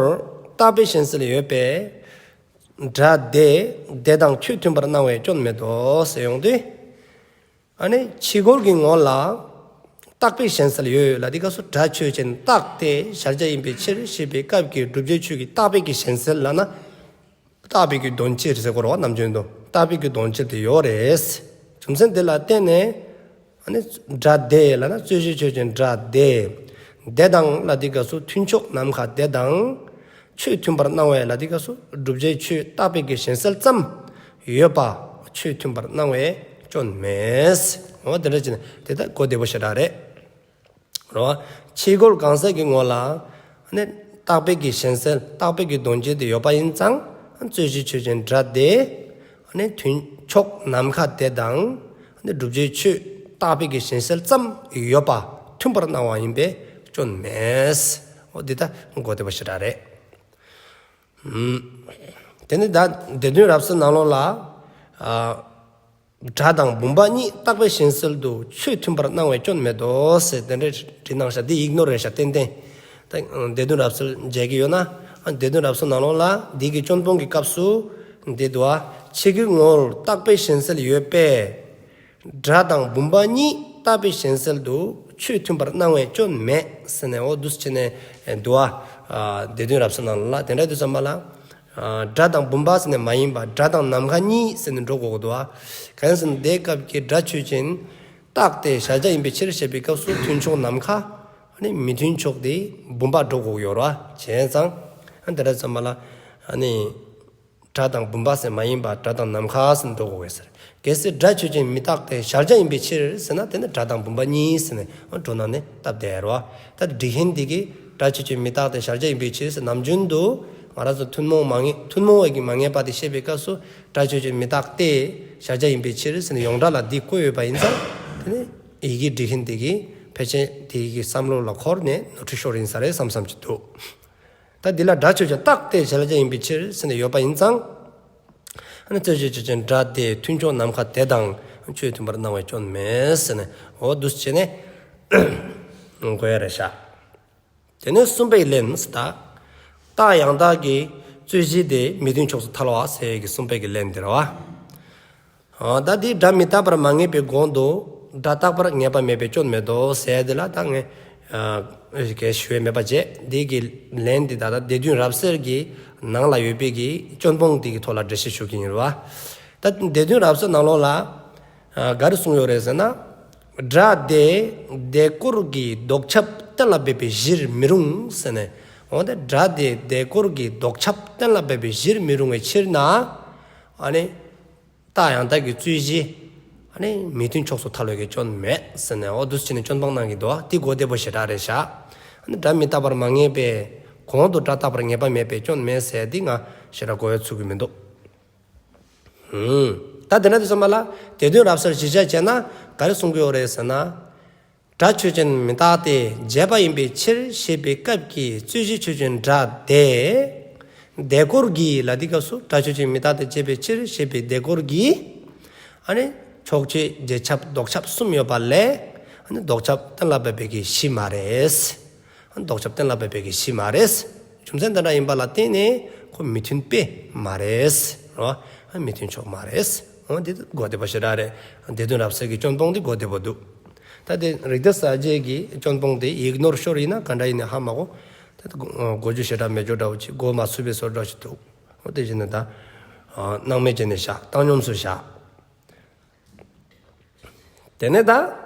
རྟག་པའི་གཞན་སེལ་ཡོད་པས། སྒྲ་དེ་དེ་དང་ཆོས་མཐུན་པར་སྣང་བས་སྐྱོན་མེད་དོ་ཟེར་ཡོང་དུས། ཨ་ནི་ཆོས་འཁོར་གྱི་ངོ་ལ་རྟག་པའི་གཞན་སེལ་ཡོད་ལ་དེ་སྐབས་སུ་སྒྲ་ཆོས་ཅན་རྟག་སྟེ་གཞལ་བྱ་ཡིན་པའི་ཕྱིར་ཞེས་པའི་སྐབས་ཀྱི་བསྒྲུབ་བྱའི་ཆོས་ཀྱི་རྟག་པའི་གི་གཞན་སེལ་ལབ་ན། རྟག་པའི་གི་དོན་སྤྱིར་ཟེར་དགོས་རེད་བ། ནམ་རྒྱུན་དུ་རྟག་པའི་གི་དོན་སྤྱིར་དེ་ཡོད་རེད། རྒྱུ་མཚན་དེ་ལ་བརྟེན་ནས། ཨ་ནི་སྒྲ་དེ་ལབ་ན་རྩོད་གཞི་ཆོས་ཅན་སྒྲ་དེ། དེ་དང་ལབ་དུས་སྐབས་སུ་མཐུན་ཕྱོགས་ནམ་མཁའ་དེ་དང་། ཆོས་མཐུན་པར་སྣང་བས་ལབ་དུས་སྐབས་སུ་བསྒྲུབ་བྱའི་ཆོས་རྟག་པའི་གི་གཞན་སེལ་ཙམ་ཡོད་པ་ཆོས་མཐུན་པར་སྣང་བས་སྐྱོན་མེད། འོ་དེ་འདྲ་བྱས་ན་དེ་ད་གོ་བདེ་པོ་ཞེ་དྲག་རེད། རོ། ཆོས་འཁོར་གང་ཟག་གི་ངོ་ལ་ནི་རྟག་པའི་གི་གཞན་སེལ་རྟག་པའི་གི་དོན་སྤྱིར་དེ་ཡོད་པ་ཡིན་ཙང་། རྩོད་གཞི་ཆོས་ཅན་སྒྲ་དེ་ནི་མཐུན་ཕྱོགས་ནམ་མཁའ་དེ་དང་། ནི་བསྒྲུབ་བྱའི་ཆོས་རྟག་པའི་གི་གཞན་སེལ་ཙམ་ཡོད་པ་མཐུན་པར་སྣང་བ་ཡིན་པས་སྐྱོན་མེད། འོ་འདི་ད་གོ་བདེ་པོ་ཞེ་དྲག་རེད། ཨུམ། དེ་ནི་ད་སྡེ་བདུན་རབ་གསལ་ནང་ལོགས་ལ། ཨ། སྒྲ་དང་བུམ་པ་གཉིས་རྟག་པའི་གཞན་སེལ་དུ་ཆོས་མཐུན་པར་སྣང་བས་སྐྱོན་མེད་དོ་ཟེར་དེ་འདྲའི་བྲིས་གནང་ཤག་འདི་ཡིག་ནོར་རེད་ཤག་ཏན་ཏན། ད་སྡེ་བདུན་རབ་གསལ་མཇལ་གྱི་ཡོད་ན། ཨ། སྡེ་བདུན་རབ་གསལ་ནང་ལོགས་ལ་འདི་གི་སྐྱོན་སྤོང་གི་སྐབས་སུ་འདི་འདུག་ཨ། ཆོས་ཀྱི་ངོར་རྟག་པའི་གཞན་སེལ་ཡོད་པས། སྒྲ་དང་བུམ་པ་གཉིས་རྟག་པའི་གཞན་སེལ་དུ་ཆོས་མཐུན་པར་སྣང་བས་སྐྱོན་མེད་ཟེར་ནས། འོ་འདུག་སེ་བྱས་ནས་འདུག་ཨ། སྡེ་བདུན་རབ་གསལ་ནང་ལ་དེ་འདྲ་དུས་ཙམ་པ་ལ། སྒྲ་དང་བུམ་པ་ཟེར་ནས་མ་ཡིན་པ་སྒྲ་དང་ནམ་མཁའ་གཉིས་ཟེར་ནས་འགྲོ་དགོས་ཀྱི་འདུག་ཨ། གང་ཟེར་ན་དེའི་སྐབས་ཀྱི་སྒྲ་ཆོས་ཅན་རྟག་སྟེ་གཞལ་བྱ་ཡིན་པའི་ཕྱིར་ཞེས་པའི་སྐབས་སུ་མཐུན་ཕྱོགས་ནམ་མཁའ། ཨ་ནི་མི་མཐུན་ཕྱོགས་དེ་བུམ་པ་འགྲོ་དགོས་ཀྱི་ཡོད་རེད་བ། བྱས་ཙང་། ཨ། དེ་འདྲ་ཙམ་པ་ལ། ཨ་ནི། སྒྲ་དང་བུམ་པ་ཟེར་མ་ཡིན་པ་སྒྲ་དང་ནམ་མཁའ་ཟེར་འགྲོ་དགོས་ཀྱི་ཟེར། གལ་སྲིད་སྒྲ་ཆོས་ཅན་མི་རྟག་སྟེ་གཞལ་བྱ་ཡིན་པའི་ཕྱིར་ཟེར་ན། དེ་ནི་སྒྲ་དང་བུམ་པ་གཉིས་ཟེར་ནས་འགྲོ་ན་ནི་སྟབས་བདེ་རེད་བ། ད་འགྲིག་མཁན་འདི་གིས་སྒྲ་ཆོས་ཅན་མི་རྟག་སྟེ་གཞལ་བྱ་ཡིན་པའི་ཕྱིར་ཟེར། ནམ་རྒྱུན་དུ་ང་རང་ཚོ་ཐུན་མོང་མ་ངེས། ཐུན་མོང་བའི་གི་མ་ངེས་པ་དེ་བཤད་པའི་སྐབས་སུ་སྒྲ་ཆོས་ཅན་མི་རྟག་སྟེ་གཞལ་བྱ་ཡིན་པའི་ཕྱིར་ཟེར་ནས་ཡོངས་གྲགས་ལ་འདི་བཀོད་ཡོད་པ་ཡིན་ཙང་། དེ་ནི་ཡི་གེ་འབྲི་མཁན་དེ་གིས་ཕལ་ཆེར་དེ་ཡི་གེ་བསམ་བློ་ལ་འཁོར་ནས་ནོར་འཁྲུལ་ཤོར་ཡིན་ས་རེད་བསམ་བསམ་གྱི་འདུག་ད་འདི་ལ་སྒྲ་ཆོས་ཅན་རྟག་སྟེ་གཞལ་བྱ་ཡིན་པའི་ཕྱིར་ཟེར་ནས་ཡོད་པ་ཡིན་ཙང་། ཨ་ནི་རྩོད་གཞི་ཆོས་ཅན་སྒྲ་དེ་མཐུན་ཕྱོགས་ནམ་མཁའ་དེ་དང་ཆོས་མཐུན་པར་སྣང་བས་སྐྱོན་མེད་ཟེར་ནས། འོ་འདུག་སེ་བྱས་ནས་འགོད་ཡ་རེད་ཤག་དེ་ནས་གསུམ་པའི་ལན་ཟེར། ད་རྟགས་ཡང་དག་གི་རྩོད་གཞི་དེ་མི་མཐུན་ཕྱོགས་སུ་ཐལ་བ་ཟེར་གྱི་གསུམ་པའི་གི་ལན་དེ་རེད་བ། ཨ། ད་འདི་སྒྲ་མི་རྟག་པར་མ་ངེས་པའི་གོང་དུ་སྒྲ་རྟག་པར་ངེས་པ་མེད་པས་སྐྱོན་མེད་དོ་ཟེར་དེ་ལ་ད་ངས། ཨ། གལ་ཞུ་ཡས་མེད་པ་བྱས། འདི་གི་ལན་འདི་ད་ལྟ་སྡེ་བདུན་རབ་གསལ་གྱི་ནང་ལ་ཡོད་པའི་གི་སྐྱོན་སྤོང་འདི་གི་ཐོག་ལ་འགྲེལ་བཤད་ཞུ་གི་ཡིན་རེད་བ། ད་སྡེ་བདུན་རབ་གསལ་ནང་ལོགས་ལ། ཨ། ག་རེ་གསུངས་ཡོད་རེད་ཟེར་ན། སྒྲ་དེ་དེ་སྐོར་གྱི་ལྡོག་ཁྱབ་གཏན་ལ་འབེབས་པའི་གཞིར་མི་རུང་ཟེར་ནས། འོ་ན་སྒྲ་དེ་དེ་སྐོར་གྱི་ལྡོག་ཁྱབ་གཏན་ལ་འབེབས་པའི་གཞིར་མི་རུང་བའི་ཕྱིར་ན། ཨ་ནི། རྟགས་ཡང་དག་གི་རྩོད་གཞི། ཨ་ནི་མི་མཐུན་ཕྱོགས་སུ་ཐལ་བའི་གི་སྐྱོན་མེད་ཟེར་ནས། འོ་འདུག་སེ་བྱས་ནས་སྐྱོན་སྤོང་གནང་གི་འདུག་བ། དེ་གོ་བདེ་པོ་ཞེ་དྲག་རེད་ཤག་ཨ་ནི་སྒྲ་མི་རྟག་པར་མ་ངེས་པས་གོང་དུ་སྒྲ་རྟག་པར་ངེས་པ་མེད་པས་སྐྱོན་མེད་ཟེར་འདི་ང་ཞེ་དྲག་གོ་བ་ཚུགས་ཀྱི་མི་འདུག་ཧུམ། ད་དེ་འདྲ་དུས་ཙམ་པ་ལ་སྡེ་བདུན་རབ་གསལ་གཞིར་བཞག་བྱས་ན་ག་རེ་གསུང་གི་ཡོད་རེད་ཟེར་ན། སྒྲ་ཆོས་ཅན་མི་རྟག་སྟེ་བྱས་པ་ཡིན་པའི་ཕྱིར་ཞེས་པའི་སྐབས་ཀྱི་རྩོད་གཞི་ཆོས་ཅན་སྒྲ་དེ། དེ་སྐོར་གྱི་ལབ་དུས་སྐབས་སུ་སྒྲ་ཆོས་ཅན་མི་རྟག་སྟེ་བྱས་པའི་ཕྱིར་ཞེས་པའི་དེ་སྐོར་གྱི། ཨ་ནི་ཕྱོགས་ཆོས་རྗེས་ཁྱབ་ལྡོག་ཁྱབ་གསུམ་ཡོད་པ་ལས། ཨ་ནི་ལྡོག་ཁྱབ་གཏན་ལ་འབེབས་པའི་གི་གཞི་མ་རེད། ཨ་ནི་ལྡོག་ཁྱབ་གཏན་ལ་འབེབས་པའི་གི་གཞི་མ་རེད། རྒྱུ་མཚན་དེ་འདྲ་ཡིན་པ་ལ་བརྟེན་ནས་ཁོ་མི་མཐུན་དཔེ་མ་རེད། རོ། ཨ་མི་མཐུན་ཕྱོགས་མ་རེད། འོ་འདི་གོ་བདེ་པོ་ཞེ་དྲག་རེད། སྡེ་བདུན་རབ་གསལ་གྱི་སྐྱོན་སྤོང་འདི་གོ་བདེ་པོ་འདུག་ད་དེ་རིགས་གཏེར་གསལ་བྱེད་ཀྱི་སྐྱོན་སྤོང་དེ་ཡིག་ནོར་ཤོར་ཡིན་ན་ག་འདྲ་ཡིན་ནའི་ཧ་མ་གོ། ད་གོ་རྒྱུ་ཞེ་དྲག་མེད་རྒྱུ་འདྲ་བོ་ཅིག་གོ་མ་ཚུད་པའི་བཟོ་འདྲ་ཞིག་འདུག་འོ་དེ་བཞིན་དུ་ད་སྣང་མེད་བྱས་ནས་བཞག་བཏང་སྙོམས་སུ་བཞག་དེ་ནས་ད་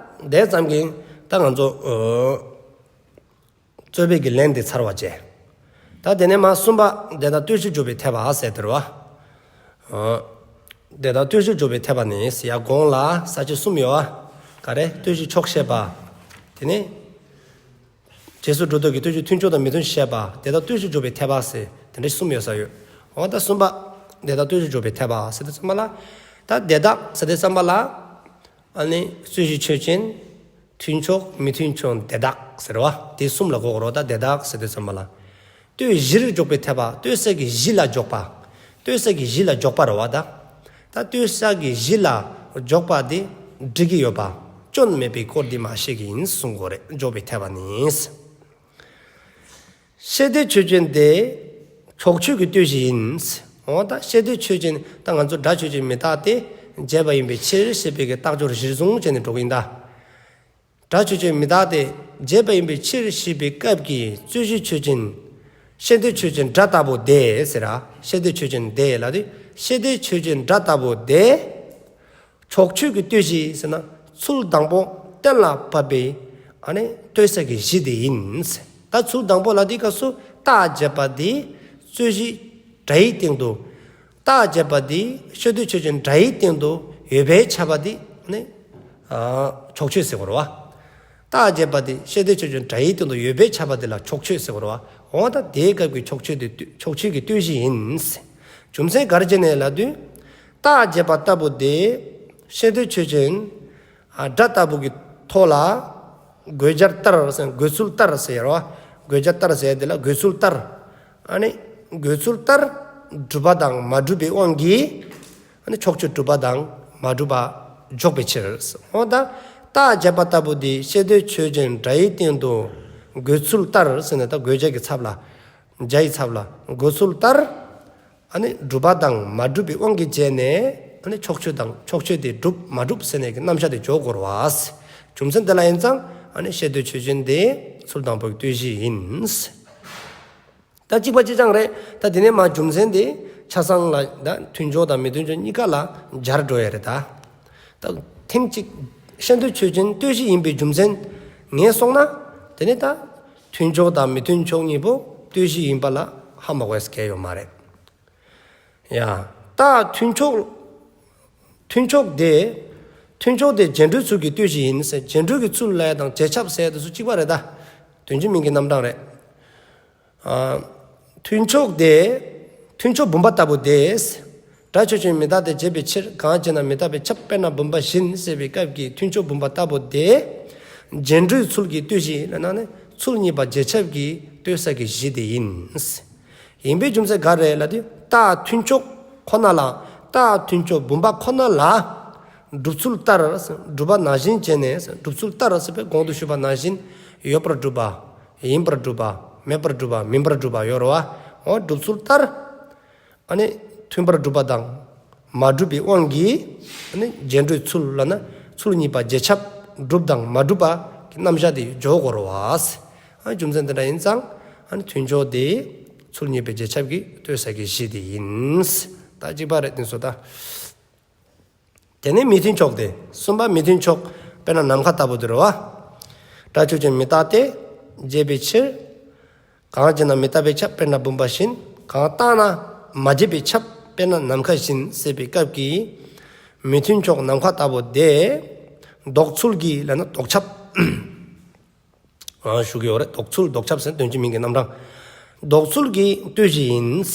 དེ་ཙམ་གྱིས་ད་ང་ཚོ་རྩོད་པའི་གི་ལན་དེ་ཚར་བ་བྱས། ད་དེ་ནས་མ་གསུམ་པ་དེ་དག་ལྟོས་གཞིར་འཇོག་པའི་འཐད་པ་ཟེར་དེ་རེད་བ། དེ་དག་ལྟོས་གཞིར་འཇོག་པའི་འཐད་པ་ནི་ཟེར་ཡ་གོང་ལ་ས་བཅད་གསུམ་ཡོད་བ། ག་རེ། ལྟོས་གཞི་ཕྱོགས་བཤད་པ། དེ་ནས་རྗེས་སུ་འགྲོ་ལྡོག་གི་ལྟོས་གཞི་མཐུན་ཕྱོགས་དང་མི་མཐུན་བཤད་པ། དེ་དག་ལྟོས་གཞིར་འཇོག་པའི་འཐད་པ་ཟེར་དེ་འདྲ་གསུམ་ཡོད་ས་ཡོད། འོ་ད་གསུམ་པ། དེ་དག་ལྟོས་གཞིར་འཇོག་པའི་འཐད་པ་ཟེར་དུས་ཙམ་པ་ལ། ད་དེ་དག་ཟེར་དུས་ཙམ་པ་ལ། ཨ་ནི་རྩོད་གཞི་ཆོས་ཅན། མཐུན་ཕྱོགས་མི་མཐུན་ཕྱོགས་དེ་དག་ཟེར་བ་དེ་གསུམ་ལ་གོ་དགོས་རེད་བ། ད་དེ་དག་ཟེར་དུས་ཙམ་པ་ལ། ལྟོས་གཞིར་འཇོག་པའི་འཐད་པ། ལྟོས་ས་གི་གཞི་ལ་འཇོག་པ། ལྟོས་ས་གི་གཞི་ལ་འཇོག་པ་རེད་བ་ད། ད་ལྟོས་ས་གི་གཞི་ལ་འཇོག་པ་དེ་འགྲིག་གི་ཡོད་པ། སྐྱོན་མེད་པའི་སྐོར་འདི་མ་བཤད་ཀྱི་ཡིན་གསུང་དགོས་རེད། འཇོག་པའི་འཐད་པ་ནི། ཤེས་འདོད་ཆོས་ཅན་དེ་ཕྱོགས་ཆོས་ཀྱི་ལྟོས་གཞི་ཡིན། འོ་ད་ཤེས་འདོད་ཆོས་ཅན། ད་ང་ཚོ་སྒྲ་ཆོས་ཅན་མི་རྟག་སྟེ་བྱས་པ་ཡིན་པའི་ཕྱིར་ཞེས་པའི་གི་རྟགས་སྦྱོར་གཞིར་བཟུང་བྱས་ནས་འགྲོ་གི་ཡིན་ད། སྒྲ་ཆོས་ཅན་མི་རྟག་སྟེ་བྱས་པ་ཡིན་པའི་ཕྱིར་ཞེས་པའི་སྐབས་ཀྱི་རྩོད་གཞི་ཆོས་ཅན། ཤེས་འདོད་ཆོས་ཅན་སྒྲ་ལྟ་བུ་དེ་ཟེར་ར། ཤེས་འདོད་ཆོས་ཅན་དེ་ལ་དེ། ཤེས་འདོད་ཆོས་ཅན་སྒྲ་ལྟ་བུ་དེ། ཕྱོགས་ཆོས་ཀྱི་ལྟོས་གཞི་ཟེར་ན། ཚུལ་དང་པོ་གཏན་ལ་ཕབ་པའི་ཨ་ནི་ལྟོས་ས་གི་གཞི་དེ་ཡིན། ད་ཚུལ་དང་པོ་ལ་དེའི་སྐབས་སུ་རྟགས་བྱས་པ་དེ་རྩོད་གཞི་སྒྲ་ཡི་སྟེང་དུ། རྟགས་བྱས་པ་དེ་ཤེས་འདོད་ཆོས་ཅན་སྒྲ་ཡི་སྟེང་དུ་ཡོད་པས་ཁྱབ་པ་དེ་ནི་ཕྱོགས་ཆོས་ཟེར་དགོས་རེད་བ། རྟགས་བྱས་པ་དེ་ཤེས་འདོད་ཆོས་ཅན་སྒྲ་ཡི་སྟེང་དུ་ཡོད་པས་ཁྱབ་པ་དེ་ལ་ཕྱོགས་ཆོས་ཟེར་དགོས་རེད་བ། འོ་ད་དེའི་སྐབས་ཀྱི་ཕྱོགས་ཆོས་དེ་ཕྱོགས་ཆོས་ཀྱི་ལྟོས་གཞི་ཡིན། རྒྱུ་མཚན་ག་རེ་བྱས་ནས་ལབ་དུས། རྟགས་བྱས་པ་ལྟ་བུ་དེ་ཤེས་འདོད་ཆོས་ཅན། ཨ་སྒྲ་ལྟ་བུ་གི་ཐོག་ལ་དགོད་བྱ་ལྟར་ཟེར། འགོད་ཚུལ་ལྟར་ཟེར་རོ། དགོད་བྱ་ལྟར་ཟེར་དེ་ལ་འགོད་ཚུལ་ལྟར། ཨ་ནི་འགོད་ཚུལ་ལྟར་གྲུབ་པ་དང་མ་གྲུབ་པའི་དབང་གིས། ཨ་ནི་ཕྱོགས་ཆོས་གྲུབ་པ་དང་མ་གྲུབ་པ་འཇོག་པའི་ཕྱིར། འོ་ད་རྟགས་བྱས་པ་ལྟ་བུ་དེ་ཤེས་འདོད་ཆོས་ཅན་སྒྲ་ཡི་སྟེང་དུ་འགོད་ཚུལ་ལྟར་ཟེར་ནས། ད་དགོད་བྱ་གི་ཚབ་ལ། བྱ་ཡི་ཚབ་ལ་འགོད་ཚུལ་ལྟར། ཨ་ནི་གྲུབ་པ་དང་མ་གྲུབ་པའི་དབང་གིས་བྱས་ནས། ཨ་ནི་ཕྱོགས་ཆོས་དང་ཕྱོགས་ཆོས་དེ་གྲུབ་མ་གྲུབ་ཟེར་ནས་ཀྱི་རྣམ་གཞག་དེ་འཇོག་དགོས་རེད་བ། རྒྱུ་མཚན་དེ་ལ་ཡིན་ཙང་ཨ་ནི་ཤེས་འདོད་ཆོས་ཅན་དེ་ཚུལ་དང་པོའི་ལྟོས་གཞི་ཡིན། ད་གཅིག་པ་གཅིག་རྐྱང་རེད། ད་དེ་ནས་མ་རྒྱུ་མཚན་དེ་ཆ་ཚང་ལ་ད་མཐུན་ཕྱོགས་དང་མི་མཐུན་ཕྱོགས་གཉིས་ཀ་ལ་སྦྱར་འགྲོ་ཡ་རེད་ད། ད་ཐེངས་གཅིག་ཤེས་འདོད་ཆོས་ཅན་ལྟོས་གཞི་ཡིན་པའི་རྒྱུ་མཚན་ངེས་སོང་ན། དེ་ནས་ད་མཐུན་ཕྱོགས་དང་མི་མཐུན་ཕྱོགས་གཉིས་པོ་ལྟོས་གཞི་ཡིན་པ་ལ་ཧ་མ་གོ་ཡ་གལ་ཡོད་མ་རེད། ཡ། རྟགས་མཐུན་ཕྱོགས། མཐུན་ཕྱོགས་དེ། མཐུན་ཕྱོགས་དེ་རྗེས་འགྲོའི་ཚུལ་གྱི་ལྟོས་གཞི་ཡིན་ཟེར། རྗེས་འགྲོའི་གི་ཚུལ་ལ་ཡ་དང་རྗེས་ཁྱབ་ཟེར་དེ་ཚོ་གཅིག་པ་རེད་ད། དོན་གཅིག་མིང་གི་རྣམ་གྲངས་རེད། ཨ། མཐུན་ཕྱོགས་དེ། མཐུན་ཕྱོགས་བུམ་པ་ལྟ་བུ་དེ། སྒྲ་ཆོས་ཅན་མི་རྟག་སྟེ་བྱས་པའི་ཕྱིར། གང་བྱས་ན་མི་རྟག་པས་ཁྱབ། དཔེར་ན་བུམ་པ་བཞིན་ཟེར་བའི་སྐབས་ཀྱི་མཐུན་ཕྱོགས་བུམ་པ་ལྟ་བུ་དེ། རྗེས་འགྲོའི་ཚུལ་གྱི་ལྟོས་གཞི་ལ་ན་ནི་ཚུལ་གཉིས་པ་རྗེས་ཁྱབ་ཀྱི་ལྟོས་ས་གི་གཞི་དེ་ཡིན། ཡིན་པའི་རྒྱུ་མཚན་ག་རེ་ལབ་དུས། རྟགས་མཐུན་ཕྱོགས་ཁོ་ན་ལ། རྟགས་མཐུན་ཕྱོགས་བུམ་པ་ཁོ་ན་ལ། སྒྲུབ་ཚུལ་ལྟར། སྒྲུབ་པ་ནང་བཞིན་བྱས་ནས། སྒྲུབ་ཚུལ་ལྟར་ཟེར་བའི་གོང་དུ་ཞུས་པ་ནང་བཞིན། ཡོད་པར་སྒྲུབ་པ། ཡིན་པར་སྒྲུབ་པ། མེད་པར་སྒྲུབ་པ། མིན་པར་སྒྲུབ་པ་ཡོད་རེད་བ། འོ་སྒྲུབ་ཚུལ་ལྟར། ཨ་ནི་མཐུན་པར་སྒྲུབ་པ་དང་མ་གྲུབ་པའི་དབང་གིས། ཨ་ནི་རྗེས་འགྲོའི་ཚུལ་ལ་ན་ཚུལ་གཉིས་པ་རྗེས་ཁྱབ་གྲུབ་དང་མ་གྲུབ་པ་གི་རྣམ་གཞག་དེ་འཇོག་དགོས་རེད་བ། ཨ་རྒྱུ་མཚན་དེ་འདྲ་ཡིན་ཙང་། ཨ་ནི་མཐུན་ཕྱོགས་དེ་ཚུལ་གཉིས་པའི་རྗེས་ཁྱབ་ཀྱི་ལྟོས་ས་གི་གཞི་དེ་ཡིན། ད་གཅིག་པ་རེད། དེ་ཚོ་ད། དེ་ནས་མི་མཐུན་ཕྱོགས་དེ། གསུམ་པ་མི་མཐུན་ཕྱོགས། དཔེར་ན་ནམ་མཁའ་ལྟ་བུ་དེ་རེད་བ། སྒྲ་ཆོས་ཅན་མི་རྟག་སྟེ་བྱས་པའི་ཕྱིར། གང་བྱས་ན་མི་རྟག་པས་ཁྱབ། དཔེར་ན་བུམ་པ་བཞིན། གང་བརྟགས་ན་མ་བྱས་པས་ཁྱབ། དཔེར་ན་ནམ་མཁའ་བཞིན་ཟེར་བའི་སྐབས་ཀྱི་མི་མཐུན་ཕྱོགས་ནམ་མཁའ་ལྟ་བུ་དེ། ལྡོག་ཚུལ་གྱི་ལབ་ན་ལྡོག་ཁྱབ། ཨ་ཞུ་གི་ཡོད་རེད། ལྡོག་ཚུལ་ལྡོག་ཁྱབ་ཟེར་དོན་གཅིག་མིང་གི་རྣམ་གྲངས། ལྡོག་ཚུལ་གྱི་ལྟོས་གཞི་ཡིན།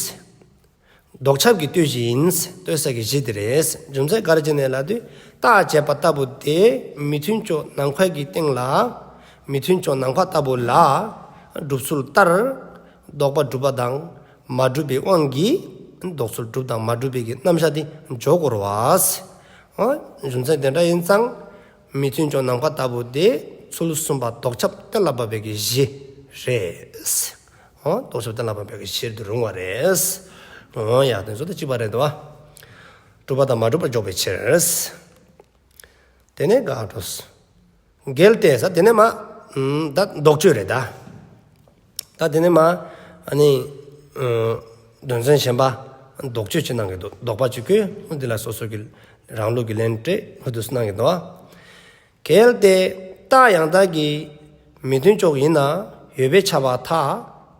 ལྡོག་ཁྱབ་ཀྱི་ལྟོས་གཞི་ཡིན། ལྟོས་ས་གི་གཞི་དེ་རེད། རྒྱུ་མཚན་ག་རེ་བྱས་ནས་ལབ་དུས། རྟགས་བྱས་པ་ལྟ་བུ་དེ་མི་མཐུན་ཕྱོགས་ནམ་མཁའ་གི་སྟེང་ལ། མི་མཐུན་ཕྱོགས་ནམ་མཁའ་ལྟ་བུ་ལ་སྒྲུབ་ཚུལ་ལྟར། ལྡོག་པ་གྲུབ་པ་དང་མ་གྲུབ་པའི་དབང་གིས། ལྡོག་ཚུལ་གྲུབ་དང་མ་གྲུབ་པའི་གི་རྣམ་གཞག་དེ་འཇོག་དགོས་རེད་བ། ཨ་རྒྱུ་མཚན་དེ་འདྲ་ཡིན་ཙང་། མི་མཐུན་ཕྱོགས་ནམ་མཁའ་ལྟ་བུ་དེ་ཚུལ་གསུམ་པ་ལྡོག་ཁྱབ་གཏན་ལ་ཕབ་པའི་གི་གཞི་རེད། ཨོ། ལྡོག་ཁྱབ་གཏན་ལ་ཕབ་པའི་གི་གཞིར་དུ་རུང་བ་རེད། ཨོ་ཡ། དེ་ཚོ་དེ་གཅིག་པ་རེད་དོ། གྲུབ་པ་དང་མ་གྲུབ་པ་འཇོག་པའི་ཕྱིར། དེ་ནས་ག་འགྲོ། གལ་ཏེ་ས་དེ་ནས་མ། ད་ལྡོག་གཅོད་རེད་ད། ད་དེ་ནས་མ། ཨ་ནི། དོན་ཚན་གཞན་པ། ལྡོག་གཅོད་ཅིག་གནང་གི་འདུག་ལྡོག་པ་ཅིག་བཀོད། འདི་ལ་སོ་སོ་གི་རང་ལུགས་ཀྱི་ལན་སྤྲད། ཧུ་དུ་སུ་གནང་གི་འདུག་གལ་ཏེ་རྟགས་ཡང་དག་གི་མི་མཐུན་ཕྱོགས་ཡིན་ན་ཡོད་པས་ཁྱབ་པར་ཐལ།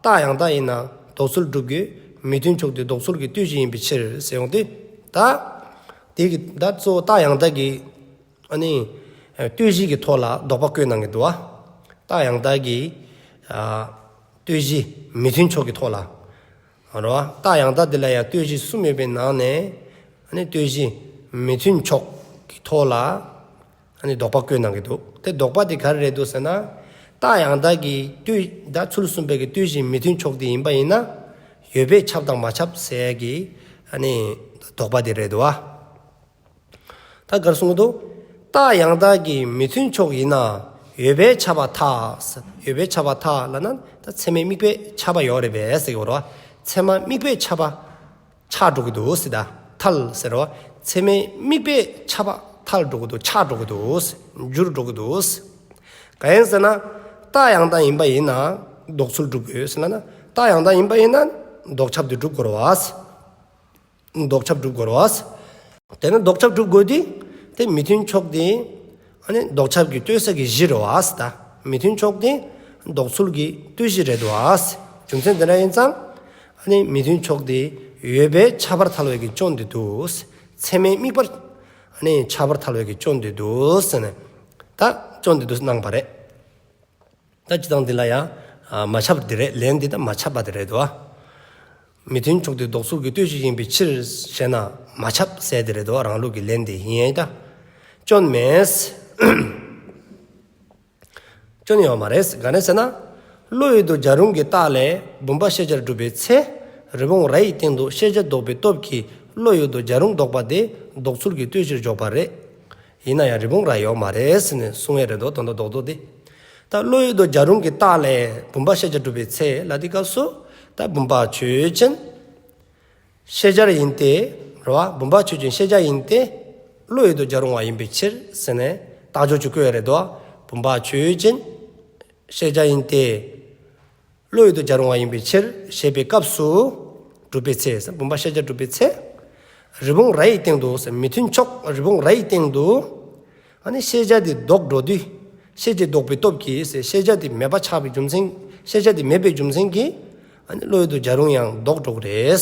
རྟགས་ཡང་དག་ཡིན་ན་ལྡོག་ཚུལ་སྒྲུབ་དགོས། མི་མཐུན་ཕྱོགས་དེ་ལྡོག་ཚུལ་གྱི་ལྟོས་གཞི་ཡིན་པའི་ཕྱིར་ཟེར་ཡོང་དུས། ད། དེ་གི་ད་གཙོ་བོ་རྟགས་ཡང་དག་གི། ཨ་ནི། ལྟོས་གཞི་གི་ཐོག་ལ་ལྡོག་པ་བཀོད་གནང་གི་འདུག་བ། རྟགས་ཡང་དག་གི། ལྟོས་གཞི་མི་མཐུན་ཕྱོགས་ཀྱི་ཐོག་ལ། རོ། རྟགས་ཡང་དག་འདི་ལ་ཡང་ལྟོས་གཞི་གསུམ་ཡོད་པའི་ནང་ནས། ཨ་ནི་ལྟོས་གཞི་མི་མཐུན་ཕྱོགས་ཀྱི་ཐོག་ལ། ཨ་ནི་དོགས་པ་བཀོད་གནང་གི་འདུག་དེ་དོགས་པ་དེ་ག་རེ་རེད་འདུག་ཟེར་ན། རྟགས་ཡང་དག་གི་ལྟོས་ད་ཚུལ་གསུམ་པའི་གི་ལྟོས་གཞི་མི་མཐུན་ཕྱོགས་དེ་ཡིན་པ་ཡིན་ན། ཡོད་པས་ཁྱབ་དང་མ་ཁྱབ་ཟེར་གི། ཨ་ནི་དོགས་པ་དེ་རེད་འདུག་ཨ། ད་གར་གསུང་གི་འདུག་རྟགས་ཡང་དག་གི་མི་མཐུན་ཕྱོགས་ཡིན་ན། ཡོད་པས་ཁྱབ་པ་ཐལ། ཡོད་པས་ཁྱབ་པ་ཐལ་ལབ་ན། ད་ཚད་མས་དམིགས་པས་ཁྱབ་པ་ཡོད་རེད་པས་ཟེར་གྱི་ཡོད་རེད་བ། ཚད་མ་དམིགས་པས་ཁྱབ་པ་ཆགས་འགྲོ་གི་འདུག་ཟེར། ད་ཐལ་ཟེར་བ། ཚད་མས་དམིགས་པས་ཁྱབ་པ་ཐལ་འགྲོ་གི་འདུག་ཆགས་འགྲོ་གི་འདུག་འགྱུར་འགྲོ་གི་འདུག་གང་ཡིན་ཟེར་ན། རྟགས་ཡང་དག་ཡིན་པ་ཡིན་ན་ལྡོག་ཚུལ་སྒྲུབ་དགོས་ཟེར་ན། རྟགས་ཡང་དག་ཡིན་པ་ཡིན་ན་ལྡོག་ཁྱབ་དེ་སྒྲུབ་དགོས་རེད་བ། ལྡོག་ཁྱབ་སྒྲུབ་དགོས་རེད་བ། དེ་ནི་ལྡོག་ཁྱབ་སྒྲུབ་དགོས་དུས། དེ་མི་མཐུན་ཕྱོགས་དེ། ཨ་ནི་ལྡོག་ཁྱབ་ཀྱི་ལྟོས་ས་གི་གཞི་རེད་བ། ད་མི་མཐུན་ཕྱོགས་དེ་ལྡོག་ཚུལ་གྱི་ལྟོས་གཞི་རེད་བ། རྒྱུ་མཚན་དེ་འདྲ་ཡིན་ཙང་། ཨ་ནི་མི་མཐུན་ཕྱོགས་དེ་ཡོད་པས་ཁྱབ་པར་ཐལ་བའི་གི་སྐྱོན་དེ་འདུག་ཚད་མས་དམིགས་པར། ཨ་ནི་ཁྱབ་པར་ཐལ་བའི་གི་སྐྱོན་དེ་འདུག་ཟེར་ནས། ད་སྐྱོན་དེ་འདུག་གནང་བ་རེད། ད་སྤྱིར་བཏང་འདི་ལ་ཡང་། ཨ། མ་ཁྱབ་འདི་རེད། ལན་འདི་ད་མ་ཁྱབ་པ་འདི་རེད་དོ། མི་མཐུན་ཕྱོགས་དེ་ལྡོག་ཚུལ་གྱི་ལྟོས་གཞི་ཡིན་པའི་ཕྱིར་ཞེ་ན་མ་ཁྱབ་ཟེར་འདི་རེད་དོ། རང་ལུགས་ཀྱི་ལན་འདི་ཡིན་ཡང་ད། སྐྱོན་མེད། སྐྱོན་ཡོད་མ་རེད། ག་ནས་ཟེར་ན། བློ་ཡུལ་དུ་སྦྱར་རུང་གི་རྟགས་ལས་བུམ་པ་ཤེས་བྱར་སྒྲུབ་པའི་ཚེ། རི་བོང་རྭ་ཡི་སྟེང་དུ་ཤེས་བྱ་ལྡོག་པའི་སྟོབས་ཀྱིས་བློ་ཡུལ་དུ་སྦྱར་རུང་ལྡོག་པ་དེ་ལྡོག་ཚུལ་གྱི་ལྟོས་གཞིར་འཇོག་པ་རེད། ཡིན་ན་ཡང་རི་བོང་རྭ་ཡོད་མ་རེད་ཟེར་ནས་གསུང་ཡས་རེད་དོ། དོན་དག་རྡོག་རྡོག་དེ། ད་བློ་ཡུལ་དུ་སྦྱར་རུང་གི་རྟགས་ལས་བུམ་པ་ཤེས་བྱར་སྒྲུབ་པའི་ཚེ་ལ་དེའི་སྐབས་སུ། ད་བུམ་པ་ཆོས་ཅན། ཤེས་བྱར་ཡིན་ཏེ། རེད་བ། བུམ་པ་ཆོས་ཅན་ཤེས་བྱ་ཡིན་ཏེ། བློ་ཡུལ་དུ་སྦྱར་རུང་བ་ཡིན་པའི་ཕྱིར་ཟེར་ནས་རྟགས་འཇོག་ཅིག་བཀོད་ཡས་རེད་དོ། བུམ་པ་ཆོས་ཅན། ཤེས་བྱ་ཡིན་ཏེ། བློ་ཡུལ་དུ་སྦྱར་རུང་བ་ཡིན་པའི་ཕྱིར་ཞེས་པའི་སྐབས་སུ། སྒྲུབ་པའི་ཚེ། བུམ་པ་ཤེས་བྱར་སྒྲུབ་པའི་ཚེ། རི་བོང་རྭ་ཡི་སྟེང་དུ། མི་མཐུན་ཕྱོགས་རི་བོང་རྭ་ཡི་སྟེང་དུ། ཨ་ནི་ཤེས་བྱ་དེ་ལྡོག་འགྲོ་དུས། ཤེས་བྱེད་ལྡོག་པའི་སྟོབས་ཀྱིས། ཤེས་བྱ་དེ་མེད་པ་ཆགས་པའི་རྒྱུ་མཚན། ཤེས་བྱ་དེ་མེད་པའི་རྒྱུ་མཚན་གྱིས། ཨ་ནི་བློ་ཡུལ་དུ་སྦྱར་རུང་ཡང་ལྡོག་འགྲོ་གི་རེད།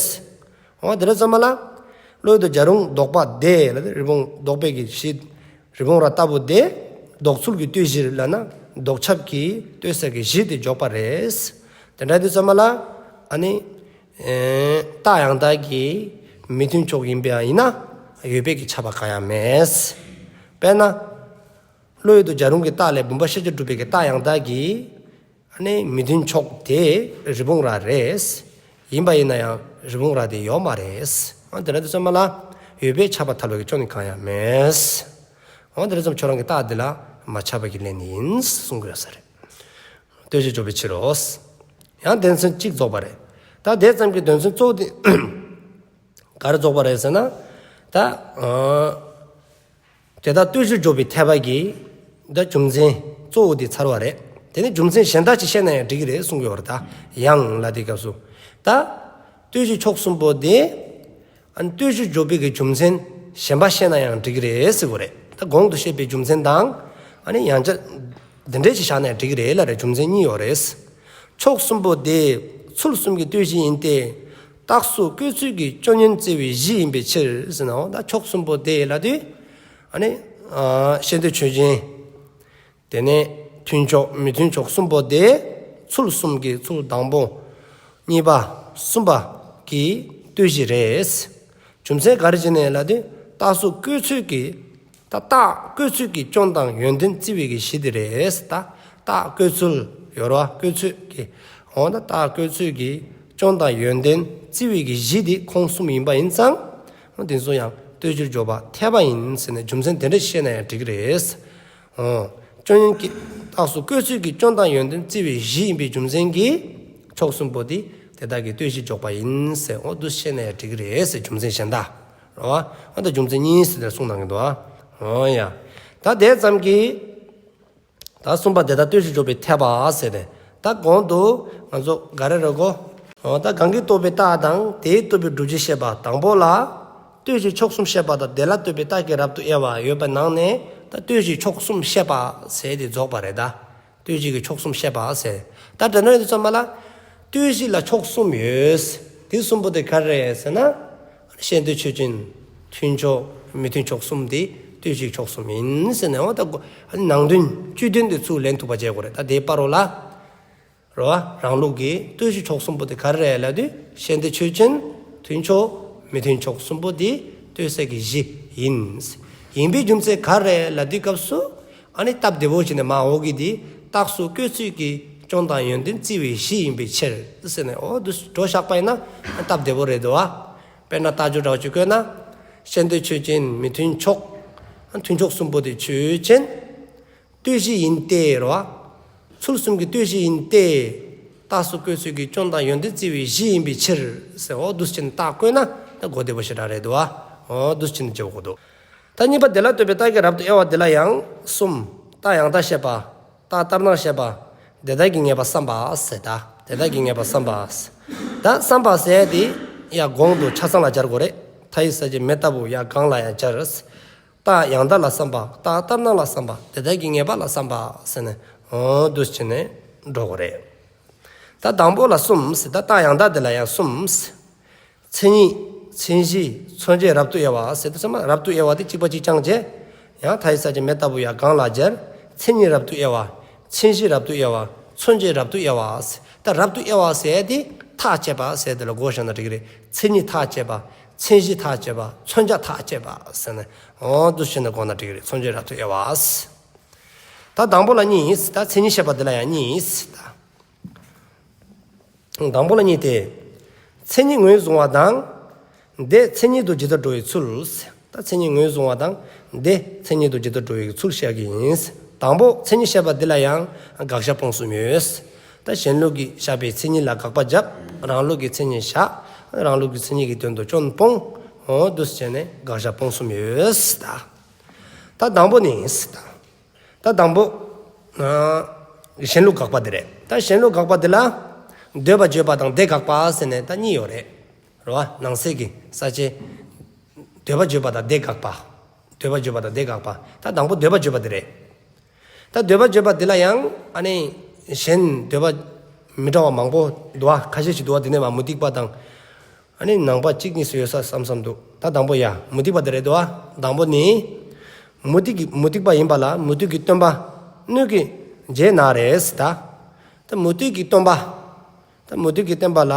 འོ་དེ་འདྲ་ཙམ་པ་ལ། བློ་ཡུལ་དུ་སྦྱར་རུང་ལྡོག་པ་དེ་ལ་རི་བོང་ལྡོག་པའི་གི་གཞི། རི་བོང་རྭ་ལྟ་བུ་དེ། ལྡོག་ཚུལ་གྱི་ལྟོས་གཞིར་ལབ་ན། ལྡོག་ཁྱབ་ཀྱི་ལྟོས་ས་གི་གཞི་དེ་འཇོག་པ་རེད། དེ་འདྲ་དུས་ཙམ་པ་ལ། ཨ་ནི། ཨེ། རྟགས་ཡང་དག་གི་མི་མཐུན་ཕྱོགས་ཡིན་པ་ཡིན་ན། ཡོད་པའི་གི་ཁྱབ་པ་གང་ཡང་མེད། དཔེར་ན། བློ་ཡུལ་དུ་སྦྱར་རུང་གི་རྟགས་ལས་བུམ་པ་ཤེས་བྱར་སྒྲུབ་པའི་གི་རྟགས་ཡང་དག་གི། ཨ་ནི་མི་མཐུན་ཕྱོགས་དེ་རི་བོང་རྭ་རེད། ཡིན་པ་ཡིན་ན་ཡང་རི་བོང་རྭ་དེ་ཡོད་མ་རེད། ཨ་དེ་འདྲ་དུས་ཙམ་པ་ལ། ཡོད་པས་ཁྱབ་པར་ཐལ་བའི་གི་སྐྱོན་ནི་གང་ཡང་མེད། འོ་དེ་འདྲ་ཙམ་ཁྱོད་རང་གི་རྟགས་འདི་ལ་མ་ཁྱབ་པ་གི་ལན་ཡིན་གསུང་གི་ཡོད་ས་རེད། ལྟོས་གཞིར་འཇོག་པའི་ཕྱིར་རོ། ཡང་དོན་ཚན་གཅིག་རྫོགས་པ་རེད། ད་དེ་ཙམ་གྱི་དོན་ཚན་གཙོ་བོ་དེ། ག་རེ་རྫོགས་པ་རེད་ཟེར་ན། ད། ཨ། དེ་དག་ལྟོས་གཞིར་འཇོག་པའི་འཐད་པ་གི། ད་རྒྱུ་མཚན་གཙོ་བོ་དེ་ཚར་བ་རེད། དེ་ནི་རྒྱུ་མཚན་གཞན་དག་ཅིག་བཤད་ན་ཡང་འགྲིག་གི་རེད་གསུང་གི་ཡོད་རེད། ད་ཡང་ལ་དེའི་སྐབས་སུ། ད། ལྟོས་གཞི་ཕྱོགས་གསུམ་པོ་དེ། ཨ་ནི་ལྟོས་གཞིར་འཇོག་པའི་གི་རྒྱུ་མཚན་གཞན་པ་བཤད་ན་ཡང་འགྲིག་གི་རེད་ཟེར་གི་རེད། ད་གོང་དུ་བཤད་པའི་རྒྱུ་མཚན་དང་། ཨ་ནི་ཡང་བསྐྱར་འདི་འདྲས་ཅིག་བཞག་ན་ཡང་འགྲིག་གི་རེད་ལབ་རེད། རྒྱུ་མཚན་གཉིས་ཡོད་རེད། ཕྱོགས་གསུམ་པོ་དེ་ཚུལ་གསུམ་གྱི་ལྟོས་གཞི་ཡིན་ཏེ། རྟགས་སུ་བཀོད་ཚོད་ཀྱི་སྐྱོན་ཉོན་བརྩི་བའི་གཞི་ཡིན་པའི་ཕྱིར་ཟེར་ནའོ། ད་ཕྱོགས་གསུམ་པོ་དེ་ལབ་དུས། ཨ་ནི། ཨ། ཤེས་འདོད་ཆོས་ཅན། དེ་ནས་མཐུན་ཕྱོགས་མི་མཐུན་ཕྱོགས་གསུམ་པོ་དེ། ཚུལ་གསུམ་གྱི་ཚུལ་དང་པོ། གཉིས་པ། གསུམ་པ་གི་ལྟོས་གཞི་རེད། རྒྱུ་མཚན་ག་རེ་བྱས་ནས་ལབ་དུས། རྟགས་སུ་བཀོད་ཚོད་ཀྱི། ད་རྟགས་བཀོད་ཚོད་ཀྱི་སྐྱོན་དང་ཡོན་ཏན་བརྩི་བའི་གི་གཞི་དེ་རེད། ད་རྟགས་བཀོད་ཚུལ་ཡོད་རེད་བ། བཀོད་ཚོད་ཀྱི། འོ་ན་རྟགས་བཀོད་ཚོད་ཀྱི་སྐྱོན་དང་ཡོན་ཏན་བརྩི་བའི་གི་གཞི་དེ་ཁོང་གསུམ་ཡིན་པ་ཡིན་ཙང་། འོ་དེ་ཚོ་ཡང་ལྟོས་གཞིར་འཇོག་པ་འཐད་པ་ཡིན་ཟེར་ནས་རྒྱུ་མཚན་དེ་འདྲ་བཤད་ན་ཡང་འགྲིག་གི་རེད། འོ། སྐྱོན་ཡོན་གྱི་རྟགས་སུ་བཀོད་ཚོད་ཀྱི་སྐྱོན་དང་ཡོན་ཏན་བརྩི་བའི་གཞི་ཡིན་པའི་རྒྱུ་མཚན་གྱིས། ཕྱོགས་གསུམ་པོ་དེ་དེ་དག་གི་ལྟོས་གཞིར་འཇོག་པ་ཡིན་ཟེར། འོ་འདུག་བཤད་ན་ཡང་འགྲིག་གི་རེད་ཟེར། རྒྱུ་མཚན་གཞན་དག་རེད་བ། ཨ་ད་རྒྱུ་མཚན་གཉིས་ཟེར་ནས་གསུངས་གནང་གི་འདུག་ཨ། འོ་ཡ། ད་དེ་ཙམ་གྱིས། ད་གསུམ་པ་དེ་དག་ལྟོས་གཞིར་འཇོག་པའི་འཐད་པ་ཟེར་ཏེ། ད་གོང་དུ་ང་ཚོ་ག་རེ་རེད་གོ། འོ་ད་གང་གིས་རྟོགས་པའི་རྟགས་དང་དེས་རྟོགས་པའི་བསྒྲུབ་བྱའི་ཤེས་པ་དང་པོ་ལ། ལྟོས་གཞི་ཕྱོགས་གསུམ་བཤད་པ་དང་དེ་ལ་ལྟོས་པའི་རྟགས་ཀྱི་རབ་ཏུ་དབྱེ་བ་ཡོད་པའི་ནང་ནས། ད་ལྟོས་གཞི་ཕྱོགས་གསུམ་བཤད་པ་ཟེར་དེ་རྫོགས་པ་རེད་ད། ལྟོས་གཞི་གི་ཕྱོགས་གསུམ་བཤད་པ་ཟེར། ད་དེ་འདྲ་ཡིན་དུས་ཙམ་པ་ལ། ལྟོས་གཞི་ལ་ཕྱོགས་གསུམ་ཡོད། དེ་གསུམ་པོ་དེ་ག་རེ་རེད་ཟེར་ན། ཤེས་འདོད་ཆོས་ཅན། མཐུན་ཕྱོགས་མི་མཐུན་ཕྱོགས་གསུམ་དེ་ལྟོས་གཞི་ཕྱོགས་གསུམ་ཡིན་ཟེར་ནས། འོ་ད་གོ། ནང་དོན་བཅུད་དོན་དེ་ཚུར་ལེན་ཐུབ་པ་བྱེད་དགོས་རེད། ད་དེའི་བར་རོ་ལ། རེད་བ། རང་ལུགས་ཀྱི་ལྟོས་གཞི་ཕྱོགས་གསུམ་པོ་དེ་ག་རེ་རེད་ལབ་དུས་ཤེས་འདོད་ཆོས་ཅན། མཐུན་ཕྱོགས། མི་མཐུན་ཕྱོགས་གསུམ་པོ་དེ་ལྟོས་སའི་གི་གཞི་ཡིན། ཡིན་པའི་རྒྱུ་མཚན་ག་རེ་རེད་ལབ་དུས་སྐབས་སུ། ཨ་ནི་སྟབས་བདེ་པོ་བྱས་ནས་མ་འོག་གི་དེ་རྟགས་སུ་བཀོད་ཚུལ་གྱི་སྐྱོན་དང་ཡོན་ཏན་བརྩི་བའི་གཞི་ཡིན་པའི་ཕྱིར་ཟེར་ནས། འོ་འདུག་སེ་འགྲོ་བཞག་པ་ཡིན་ན་སྟབས་བདེ་པོ་རེད་འདུག་བ། དཔེར་ན་རྟགས་སྦྱོར་འདྲ་བོ་ཅིག་བཀོད་ན། ཤེས་འདོད་ཆོས་ཅན། མི་མཐུན་ཕྱོགས། མཐུན་ཕྱོགས་གསུམ་པོ་དེ་ཆོས་ཅན། ལྟོས་གཞི་ཡིན་ཏེ་རེད་བ། ཚུལ་གསུམ་གྱི་ལྟོས་གཞི་ཡིན་ཏེ། རྟགས་སུ་བཀོད་ཚུལ་གྱི་སྐྱོན་དང་ཡོན་ཏན་བརྩི་བའི་གཞི་ཡིན་པའི་ཕྱིར་ཟེར། འོ་འདུག་སེ་བྱས་ནས་རྟགས་བཀོད་ན་ད་གོ་བདེ་པོ་ཞེ་དྲག་རེད་འདུག་བ། འོ་འདུག་སེ་བྱས་ནས་བྱེད་དགོས་འདུག་ད་གཉིས་པ་དེ་ལ་ལྟོས་པའི་རྟགས་ཀྱི་རབ་ཏུ་དབྱེ་བ་འདི་ལ་ཡང་གསུམ། རྟགས་ཡང་དག་བཤད་པ། རྟགས་ལྟར་སྣང་བཤད་པ། དེ་དག་གི་ངེས་པ་བསམ་པ་ཟེར། ད་དེ་དག་གི་ངེས་པ་བསམ་པ་ཟེར། ད་བསམ་པ་ཟེར་དེ་ཡང་གོང་དུ་ཆ་ཚང་ལ་སྦྱར་དགོས་རེད། མཐའ་ཡི་ས་བཅད་མེ་ལྟ་བུ་ཡང་གང་ལ་ཡང་སྦྱར། རྟགས་ཡང་དག་ལ་བསམ་པ། རྟགས་ལྟར་སྣང་ལ་བསམ་པ། དེ་དག་གི་ངེས་པ་ལ་བསམ་པ་ཟེར་ནས། འོ་འདུག་སེ་བྱས་ནས་འགྲོ་དགོས་རེད། ད་དང་པོ་ལ་གསུམ་ཟེར། ད་རྟགས་ཡང་དག་དེ་ལ་ཡང་གསུམ་ཟེར། མཚན་ཉིད། མཚན་གཞི། མཚོན་བྱའི་རབ་ཏུ་དབྱེ་བ་ཟེར་དུས་ཙམ་པ་རབ་ཏུ་དབྱེ་བ་དེ་གཅིག་པ་གཅིག་རྐྱང་བྱས། ཡང་མཐའ་ཡི་ས་བཅད་མེ་ལྟ་བུ་ཡང་གང་ལ་སྦྱར། མཚན་ཉིད་རབ་ཏུ་དབྱེ་བ། མཚན་གཞི་རབ་ཏུ་དབྱེ་བ། མཚོན་བྱའི་རབ་ཏུ་དབྱེ་བ་ཟེར། ད་རབ་ཏུ་དབྱེ་བ་ཟེར་དེ་ཐག་བཅད་པ་ཟེར་དེ་ལ་གོ་བཞག་ན་འགྲིག་གི་རེད། མཚན་ཉིད་ཐག་བཅད་པ། མཚན་གཞི་ཐག་བཅད་པ། མཚོན་བྱ་ཐག་བཅད་པ་ཟེར་ནས། འོ་འདུག་སེ་བྱས་ནས་གོ་ན་འགྲིག་གི་རེད། མཚོན་བྱའི་རབ་ཏུ་དབྱེ་བ་ཟེར། ད་དང་པོ་ལ་གཉིས། ད་མཚན་ཉིད་བཤད་པ་འདི་ལ་ཡང་གཉིས། ད་དང་པོ་ལ་གཉིས་ཏེ། མཚན་ཉིད་ངོས་བཟུང་བ་དང་། དེ་མཚན་ཉིད་དུ་ཇི་ལྟར་འགྲོ་བའི་ཚུལ། ད་མཚན་ཉིད་ངོས་བཟུང་བ་དང་། དེ་མཚན་ཉིད་དུ་ཇི་ལྟར་འགྲོ་བའི་ཚུལ་བཤད་ཀྱི་ཡིན། དང་པོ་མཚན་ཉིད་བཤད་པ་འདི་ལ་ཡང་དགག་བཞག་སྤོང་གསུམ་ཡོད། ད་གཞན་ལུགས་ཀྱིས་བཞག་པའི་མཚན་ཉིད་ལ་དགག་པ་བརྒྱབ། རང་ལུགས་ཀྱི་མཚན་ཉིད་བཞག། རང་ལུགས་ཀྱི་མཚན་ཉིད་ཀྱི་དོན་དུ་སྐྱོན་སྤོང་། འོ་འདུག་སེ་བྱས་ནས་དགག་བཞག་སྤོང་གསུམ་ཡོད། ད་ད་དང་པོ་ནི། ད་དང་པོ། ཨ། གཞན་ལུགས་དགག་པ་འདི་རེད། ད་གཞན་ལུགས་དགག་པ་འདི་ལ། འདོད་པ་བརྗོད་པ་དང་དེ་དགག་པ་ཟེར་ནས་ད་གཉིས་ཡོད་རེད། རེད་བ། ནང་གསེས་ཀྱི་ས་བཅད། འདོད་པ་བརྗོད་པ་དང་དེ་དགག་པ། འདོད་པ་བརྗོད་པ་དང་དེ་དགག་པ། ད་དང་པོ་འདོད་པ་བརྗོད་པ་འདི་རེད། ད་འདོད་པ་བརྗོད་པ་འདི་ལ་ཡང་ཨ་ནི། གཞན་འདོད་པ་མི་འདྲ་བ་མང་པོ་འདུག་བ། ཁ་ཤས་ཤིག་འདུག་བ། འདི་ནས་མ་མུ་སྟེགས་པ་དང་། ཨ་ནི་ནང་པ་གཅིག་གཉིས་སུ་ཡོད་ས་བསམ་བསམ་འདུག་ད་དང་པོ་ཡ། མུ་སྟེགས་པ་དེ་རེད་དོ། དང་པོ་ནི། མུ་སྟེགས་ཀྱི་མུ་སྟེགས་པ་ཡིན་པ་ལ་མུ་སྟེགས་ཀྱི་སྟོན་པ་སྣོད་ཀྱི་རྗེས་ན་རེ་ཟེར་ད། ད་མུ་སྟེགས་ཀྱི་སྟོན་པ། ད་མུ་སྟེགས་ཀྱི་སྟོན་པ་ལ།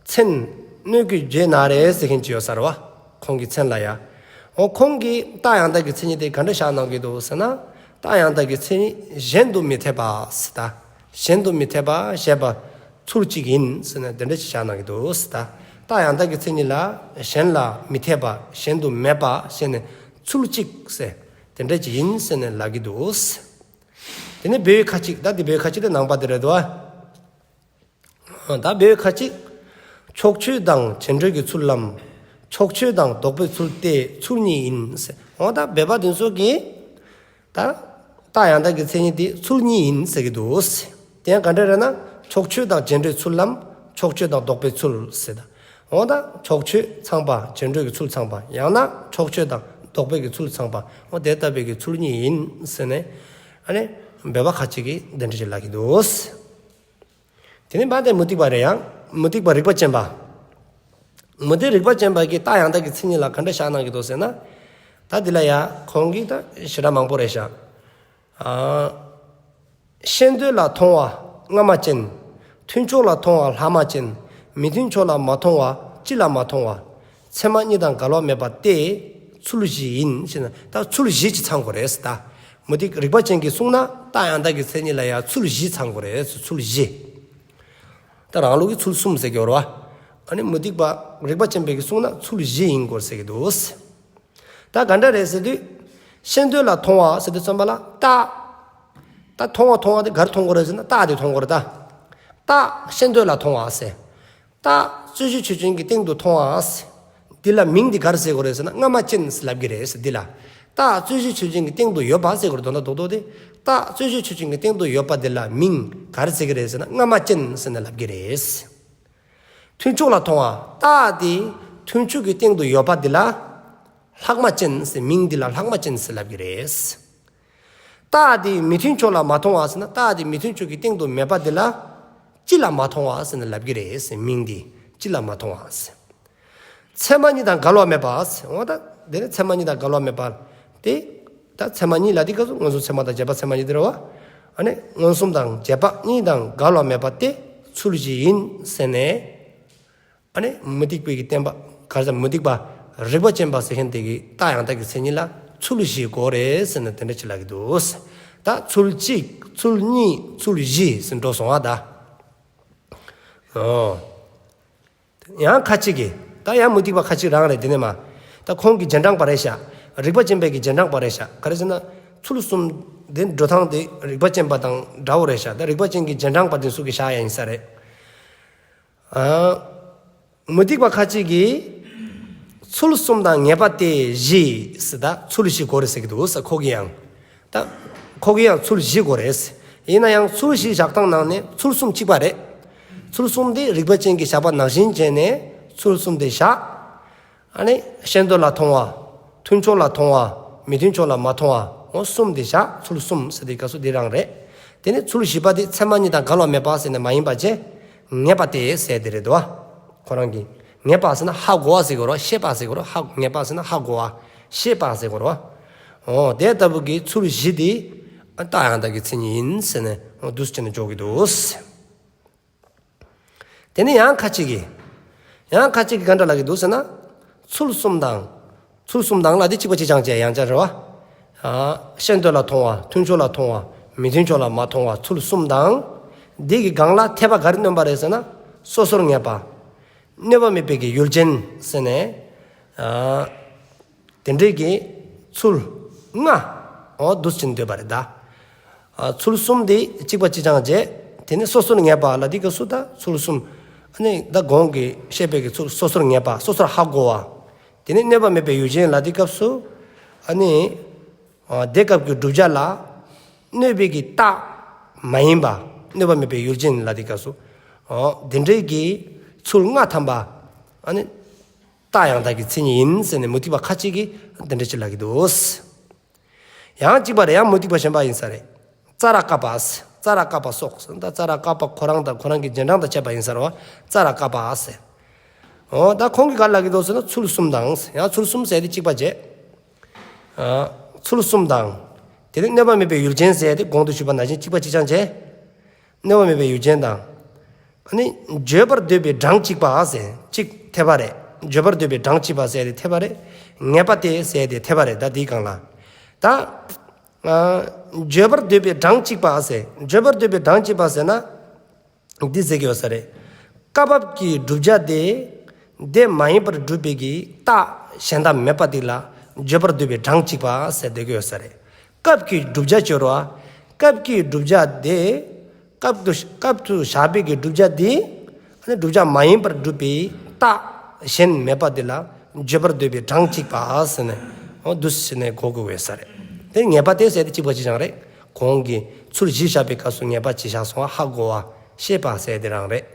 མཚན། སྣོད་ཀྱི་རྗེས་ན་རེ་ཟེར་མཁན་ཅིག་ཡོད་ས་རེད་བ། ཁོང་གི་མཚན་ལ་ཡ། འོ་ཁོང་གིས་རྟགས་ཡང་དག་གི་མཚན་ཉིད་དེ་ག་འདྲ་བཞག་གནང་གི་འདུག་ཟེར་ན། རྟགས་ཡང་དག་གི་མཚན་ཉིད་གཞན་དུ་མི་འཐད་པ་ཟེར་ད། གཞན་དུ་མི་འཐད་པ་ཞེས་པ། ཚུལ་གཅིག་ཡིན་ཟེར་ནས་དེ་འདྲ་ཞིག་བཞག་གནང་གི་འདུག་ཟེར་ད། རྟགས་ཡང་དག་གི་མཚན་ཉིད་ལ་གཞན་ལ་མི་འཐད་པ། གཞན་དུ་མེད་པ་ཞེས་ནས་ཚུལ་གཅིག་ཟེར། དེ་འདྲ་ཅིག་ཡིན་ཟེར་ནས་ལབ་ཀྱི་འདུག་ཟེར། དེ་ནས་བོད་ཁ་ཅིག་ད་དེ་བོད་ཁ་ཅིག་དེ་ནང་པ་དེ་རེད་དོ། ད་བོད་ཁ་ཅིག་ཕྱོགས་ཆོས་དང་རྗེས་འགྲོལ་གྱི་ཚུལ་ལམ། ཕྱོགས་ཆོས་དང་ལྡོག་པའི་ཚུལ་ཏེ་ཚུལ་གཉིས་ཡིན་ཟེར། འོ་ད་བོད་པ་དེ་ཚོ་གིས། ད། རྟགས་ཡང་དག་གི་མཚན་ཉིད་དེ་ཚུལ་གཉིས་ཡིན་ཟེར་གྱི་འདུག་ཟེར། དེ་ཡང་ག་འདྲ་རེད་ན། ཕྱོགས་ཆོས་དང་རྗེས་འགྲོའི་ཚུལ་ལམ། ཕྱོགས་ཆོས་དང་ལྡོག་པའི་ཚུལ་ཟེར་ད། འོ་ད་ཕྱོགས་ཆོས་ཚང་པ་རྗེས་འགྲོའི་གི་ཚུལ་ཚང་པ། ཡང་ན་ཕྱོགས་ཆོས་དང་ལྡོག་པའི་གི་ཚུལ་ཚང་པ། འོ་དེ་ལྟ་བུའི་གི་ཚུལ་གཉིས་ཡིན་ཟེར་ནས། ཨ་ནི། བོད་པ་ཁ་ཅིག་གིས་དེ་འདྲ་ཞིག་ལབ་ཀྱི་འདུག་ཟེར། དེ་ནས་མ་དེ་མུ་སྟེགས་པ་རེད་ཡང་། མུ་སྟེགས་པ་རིག་པ་ཅན་པ། མུ་སྟེགས་རིག་པ་ཅན་པ་གིས་རྟགས་ཡང་དག་གི་མཚན་ཉིད་ལ་ག་འདྲ་བཞག་གནང་གི་འདུག་ཟེར་ན། ད་འདི་ལ་ཡ་ཁོང་གིས་ད་ཞེ་དྲག་མང་པོ་རེད་ཤག་ཨ། ཤེས་འདོད་ལ་མཐོང་བ་སྔ་མ་ཅན། མཐུན་ཕྱོགས་ལ་མཐོང་བ་ལྷག་མ་ཅན། མི་མཐུན་ཕྱོགས་ལ་མ་མཐོང་བ་སྤྱི་ལ་མ་མཐོང་བ། ཚད་མ་གཉིས་དང་འགལ་བ་མེད་པ་སྟེ། ཚུལ་བཞི་ཡིན་ཞེ་ན། ད་ཚུལ་བཞི་ཅིག་ཚང་དགོས་རེད་ཟེར་ད། མུ་སྟེགས་རིག་པ་ཅན་གྱིས་གསུངས་ན་རྟགས་ཡང་དག་གི་མཚན་ཉིད་ལ་ཡང་ཚུལ་བཞི་ཚང་དགོས་རེད་ཟེར། ཚུལ་བཞི། ད་རང་ལུགས་ཀྱི་ཚུལ་གསུམ་ཟེར་གྱི་ཡོད་རེད་བ། ཨ་ནི་མུ་སྟེགས་པ་རིག་པ་ཅན་པས་ཀྱིས་གསུངས་ན་ཚུལ་བཞི་ཡིན་དགོས་ཟེར་གྱི་འདུག་ད་ག་འདྲ་རེད་ཟེར་དུས། ཤེས་འདོད་ལ་མཐོང་བ་ཟེར་དུས་ཙམ་པ་ལ་རྟགས། ད་མཐོང་བ་མཐོང་བ་དེ་ག་རེ་མཐོང་དགོས་རེད་ཟེར་ན་རྟགས་དེ་མཐོང་དགོས་རེད་ད། རྟགས་ཤེས་འདོད་ལ་མཐོང་བ་ཟེར། རྟགས་རྩོད་གཞི་ཆོས་ཅན་གྱི་སྟེང་དུ་མཐོང་བ། འདི་ལ་མིང་འདི་ག་རེ་ཟེར་དགོས་རེད་ཟེར་ན་སྔ་མ་ཅན་ཟེར་ལབ་ཀྱི་རེད་ཟེར། འདི་ལ་རྟགས་རྩོད་གཞི་ཆོས་ཅན་གྱི་སྟེང་དུ་ཡོད་པ་ཟེར་དགོས་རེད། དོན་དག་རྡོག་རྡོག་དེ། རྟགས་རྩོད་གཞི་ཆོས་ཅན་གྱི་སྟེང་དུ་ཡོད་པ་འདི་ལ་མིང་ག་རེ་ཟེར་གྱི་རེད་ཟེར་ན་སྔ་མ་ཅན་ཟེར་ནས་ལབ་ཀྱི་རེད། མཐུན་ཕྱོགས་ལ་མཐོང་བ། རྟགས་དེ་མཐུན་ཕྱོགས་ཀྱི་སྟེང་དུ་ཡོད་པ་འདི་ལ་ལྷག་མ་ཅན་ཟེར། མིང་འདི་ལ་ལྷག་མ་ཅན་ཟེར་ལབ་ཀྱི་རེད། རྟགས་དེ་མི་མཐུན་ཕྱོགས་ལ་མ་མཐོང་བ་ཟེར་ན། རྟགས་དེ་མི་མཐུན་ཕྱོགས་ཀྱི་སྟེང་དུ་མེད་པ་དེ་ལ་སྤྱི་ལ་མ་མཐོང་བ་ཟེར་ནས་ལབ་ཀྱི་རེད་ཟེར། མིང་འདི་སྤྱི་ལ་མ་མཐོང་བ་ཟེར། ཚད་མ་གཉིས་དང་འགལ་བ་མེད་པ་ཟེར། འོ་ད་དེ་ནི་ཚད་མ་གཉིས་དང་འགལ་བ་མེད་པ་དེ། ད་ཚད་མ་གཉིས་ལ་དེ་སྐབས་སུ་མངོན་སུམ་ཚད་མ་དང་རྗེས་དཔག་ཚད་མ་གཉིས་དེ་རེད་བ། ཨ་ནི་མངོན་སུམ་དང་རྗེས་དཔག་གཉིས་དང་འགལ་བ་མེད་པ་སྟེ་ཚུལ་བཞི་ཡིན་ཟེར་ནས། ཨ་ནི་མུ་སྟེགས་པའི་གི་བསྟན་པ། ག་རེ་ཟེར། མུ་སྟེགས་པ་རིག་པ་ཅན་པ་ཟེར་མཁན་དེ་གི་རྟགས་ཡང་དག་གི་མཚན་ཉིད་ལ་ཚུལ་བཞི་དགོས་རེད་ཟེར་ནས་དེ་འདྲ་ཅིག་ལབ་ཀྱི་འདུག། ད་ཚུལ་གཅིག་ཚུལ་གཉིས་ཚུལ་བཞི་ཟེར་འགྲོ་སོང་བ་ད། ཨོ། ཡང་ཁ་ཅིག་གིས། ད་ཡང་མུ་སྟེགས་པ་ཁ་ཅིག་རང་རེད། དེ་ནས་མ། ད་ཁོང་གི་རྗེས་འབྲང་པ་རེད་ཤག། རིག་པ་ཅན་པའི་གི་རྗེས་འབྲང་པ་རེད་ཤག། ག་རེ་ཟེར་ན། ཚུལ་གསུམ་དེ་འགྲོ་སྟངས་དེ་རིག་པ་ཅན་པ་དང་འདྲ་བོ་རེད་ཤག། ད་རིག་པ་ཅན་གྱི་རྗེས་འབྲང་པ་དེ་ཚོ་གི་བཞག་ཡ་ཡིན་ས་རེད། ཨ། མུ་སྟེགས་པ་ཁ་ཅིག་གིས། ཚུལ་གསུམ་དང་ངེས་པ་སྟེ་བཞི་ཟེར། ད་ཚུལ་བཞི་དགོས་རེད་ཟེར་གྱི་འདུག་ཟེར། ཁོ་གིས་ཡང་། ད་ཁོ་གིས་ཡང་ཚུལ་བཞི་དགོས་རེད་ཟེར། ཡིན་ན་ཡང་ཚུལ་བཞི་བཞག་སྟངས་ནང་ནས་ཚུལ་གསུམ་གཅིག་པ་རེད། ཚུལ་གསུམ་དེ་རིག་པ་ཅན་གྱིས་བཞག་པ་ནང་བཞིན་བྱས་ནས་ཚུལ་གསུམ་དེ་བཞག། ཨ་ནི་ཤེས་འདོད་ལ་མཐོང་བ། མཐུན་ཕྱོགས་ལ་མཐོང་བ། མི་མཐུན་ཕྱོགས་ལ་མ་མཐོང་བ། འོ་གསུམ་དེ་བཞག། ཚུལ་གསུམ་ཟེར་དེ་སྐབས་སུ་དེ་རང་རེད། དེ་ནས་ཚུལ་བཞི་པ་དེ་ཚད་མ་གཉིས་དང་འགལ་བ་མེད་པ་ཟེར་ནས་མ་ཡིན་པ་བྱས། ངེས་པ་སྟེ་ཟེར་དེ་རེད་དོ། ཁོ་རང་གིས་ངེས་པ་ཟེར་ན་ཧ་གོ་བ་ཟེར་དགོས་རེད། ཤེས་པ་ཟེར་དགོས་རེད། ཧ། ངེས་པ་ཟེར་ན་ཧ་གོ་བ། ཤེས་པ་ཟེར་དགོས་རེད། འོ་དེ་ལྟ་བུ་གི་ཚུལ་བཞི་དེ་རྟགས་ཡང་དག་གི་མཚན་ཉིད་ཡིན་ཟེར་ནས་འོ་འདུག་སེ་བྱས་ནས་འཇོག་གི་འདུག། དེ་ནས་ཡང་ཁ་ཅིག་གིས། ཡང་ཁ་ཅིག་གིས་ག་འདྲ་ལབ་ཀྱི་འདུག་ཟེར་ན། ཚུལ་གསུམ་དང་། ཚུལ་གསུམ་དང་ལ་དེ་གཅིག་པ་གཅིག་རྐྱང་བྱས། ཡང་བསྐྱར་རེད་བ། ཨ། ཤེས་འདོད་ལ་མཐོང་བ། མཐུན་ཕྱོགས་ལ་མཐོང་བ། མི་མཐུན་ཕྱོགས་ལ་མ་མཐོང་བ། ཚུལ་གསུམ་དང་། འདི་གི་སྒང་ལ་འཐད་པ་ག་རེ་སྣོན་པ་རེད་ཟེར་ན། སོ་སོར་ངེས་པ། གནོད་པ་མེད་པའི་གི་ཡུལ་ཅན་ཟེར་ནས། ཨ། དེ་འདྲའི་གི་ཚུལ་ལྔ། འོ་འདུག་སེ་བྱས་ནས་འདོད་པ་རེད་ད། ཨ། ཚུལ་གསུམ་དེ་གཅིག་པ་གཅིག་རྐྱང་བྱས། དེ་ནས་སོ་སོར་ངེས་པ་ལ་དེ་སྐབས་སུ་ད་ཚུལ་གསུམ། ཨ་ནི་ད་གོང་གི་བཤད་པའི་གི་ཚུལ་སོ་སོར་ངེས་པ། སོ་སོར་ཧ་གོ་བ། དེ་ནས་གནོད་པ་མེད་པའི་ཡུལ་ཅན་ལ་དེ་སྐབས་སུ། ཨ་ནི། ཨ། དེ་སྐབས་ཀྱི་བསྒྲུབ་བྱ་ལ། གནོད་པའི་གི་རྟགས་མ་ཡིན་པ། གནོད་པ་མེད་པའི་ཡུལ་ཅན་ལ་དེ་སྐབས་སུ། འོ། དེ་འདྲའི་གི་ཚུལ་ལྔ་ཐམ་པ། ཨ་ནི། རྟགས་ཡང་དག་གི་མཚན་ཉིད་ཡིན་ཟེར་ནས་མུ་སྟེགས་པ་ཁ་ཅིག་གིས་འདི་འདྲ་ཅིག་ལབ་ཀྱི་འདུག། ཡང་གཅིག་པ་རེད། ཡང་མུ་སྟེགས་པ་གཞན་པ་ཡིན་ས་རེད། ཙ་ར་ཀ་པ། ཙ་ར་ཀ་པ་སོགས། ད་ཙ་ར་ཀ་པ་ཁོ་རང་དང་ཁོ་རང་གི་རྗེས་འབྲང་དང་བཅས་པ་ཡིན་ས་རེད་བ། ཙ་ར་ཀ་པ་ཟེར། འོ་ད་ཁོང་གིས་ག་ལབ་ཀྱི་འདུག་ཟེར་ན། ཚུལ་གསུམ་དང་། ཡང་ཚུལ་གསུམ་ཟེར་དེ་གཅིག་པ་བྱས། ཨ། ཚུལ་གསུམ་དང་། དེ་ནས་གནོད་པ་མེད་པའི་ཡུལ་ཅན་ཟེར་དེ་གོང་དུ་ཞུས་པ་ནང་བཞིན་གཅིག་པ་གཅིག་རྐྱང་བྱས། གནོད་པ་མེད་པའི་ཡུལ་ཅན་དང་། ཨ་ནི་བརྗོད་པར་འདོད་པའི་གྲངས་གཅིག་པ་ཟེར་གཅིག་འཐད་པ་རེད། བརྗོད་པར་འདོད་པའི་གྲངས་གཅིག་པ་ཟེར་དེ་འཐད་པ་རེད། ངེས་པ་སྟེ་ཟེར་དེ་འཐད་པ་རེད། ད་དེའི་སྒང་ལ། ད། ཨ། བརྗོད་པར་འདོད་པའི་གྲངས་གཅིག་པ་ཟེར། བརྗོད་པར་འདོད་པའི་གྲངས་གཅིག་པ་ཟེར་ན། འདི་ཟེར་གྱི་ཡོད་ས་རེད། སྐབས་བབ་ཀྱི་བསྒྲུབ་བྱ་དེ། དེ་མ་ཡིན་པར་སྒྲུབ་པའི་གི་རྟགས་གཞན་དག་མེད་པ་དེ་ལ་བརྗོད་པར་འདོད་པའི་གྲངས་གཅིག་པ་ཟེར་སྡོད་ཀྱི་ཡོད་ས་རེད། སྐབས་ཀྱི་བསྒྲུབ་བྱ་སྦྱོར་བ། སྐབས་ཀྱི་བསྒྲུབ་བྱ་དེ། སྐབས་དུ་སྐབས་སུ་བཞག་པའི་གི་བསྒྲུབ་བྱ་དེ། ཨ་ནི་བསྒྲུབ་བྱ་མ་ཡིན་པར་སྒྲུབ་པའི་རྟགས་གཞན་མེད་པ་དེ་ལ་བརྗོད་པར་འདོད་པའི་གྲངས་གཅིག་པ་ཟེར་ནས། འོ་འདུག་སེ་བྱས་ནས་གོ་དགོས་ས་རེད། དེ་ངེས་པ་སྟེ་ཟེར་དེ་གཅིག་པ་གཅིག་རྐྱང་རེད། གོང་གི་ཚུལ་བཞི་བཞག་པའི་སྐབས་སུ་ངེས་པ་གཅིག་བཞག་སོང་བ། ཧ་གོ་བ། ཤེས་པ་ཟེར་དེ་རང་རེད།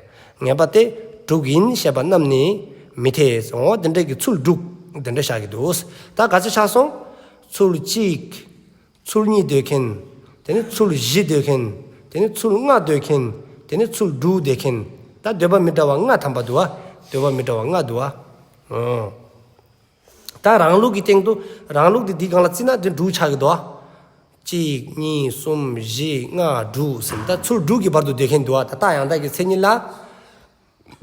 ངེས་པ་སྟེ་དྲུག་ཡིན་ཞེས་པ་རྣམས་ནི་མི་འཐད། འོ་དེ་འདྲ་གི་ཚུལ་དྲུག་དེ་འདྲ་བཞག་གི་འདུག། ད་ག་ཚོད་ཆགས་སོང་། ཚུལ་གཅིག། ཚུལ་གཉིས་འདོད་མཁན། དེ་ནི་ཚུལ་བཞི་འདོད་མཁན། དེ་ནི་ཚུལ་ལྔ་འདོད་མཁན། དེ་ནི་ཚུལ་དྲུག་འདོད་མཁན། ད་འདོད་པ་མི་འདྲ་བ་ལྔ་ཐམ་པ་འདུག་བ། འདོད་པ་མི་འདྲ་བ་ལྔ་འདུག་བ། ཨོ། ད་རང་ལུགས་ཀྱི་སྟེང་དུ་རང་ལུགས་དེ་འདིའི་སྒང་ལ་བརྩིས་ན་དེ་དྲུག་ཆགས་ཀྱི་འདུག་བ། གཅིག་གཉིས། གསུམ། བཞི། ལྔ། དྲུག་ཟེར། ད་ཚུལ་དྲུག་གི་བར་དུ་འདོད་མཁན་འདུག་བ། ད་རྟགས་ཡང་དག་གི་མཚན་ཉིད་ལ།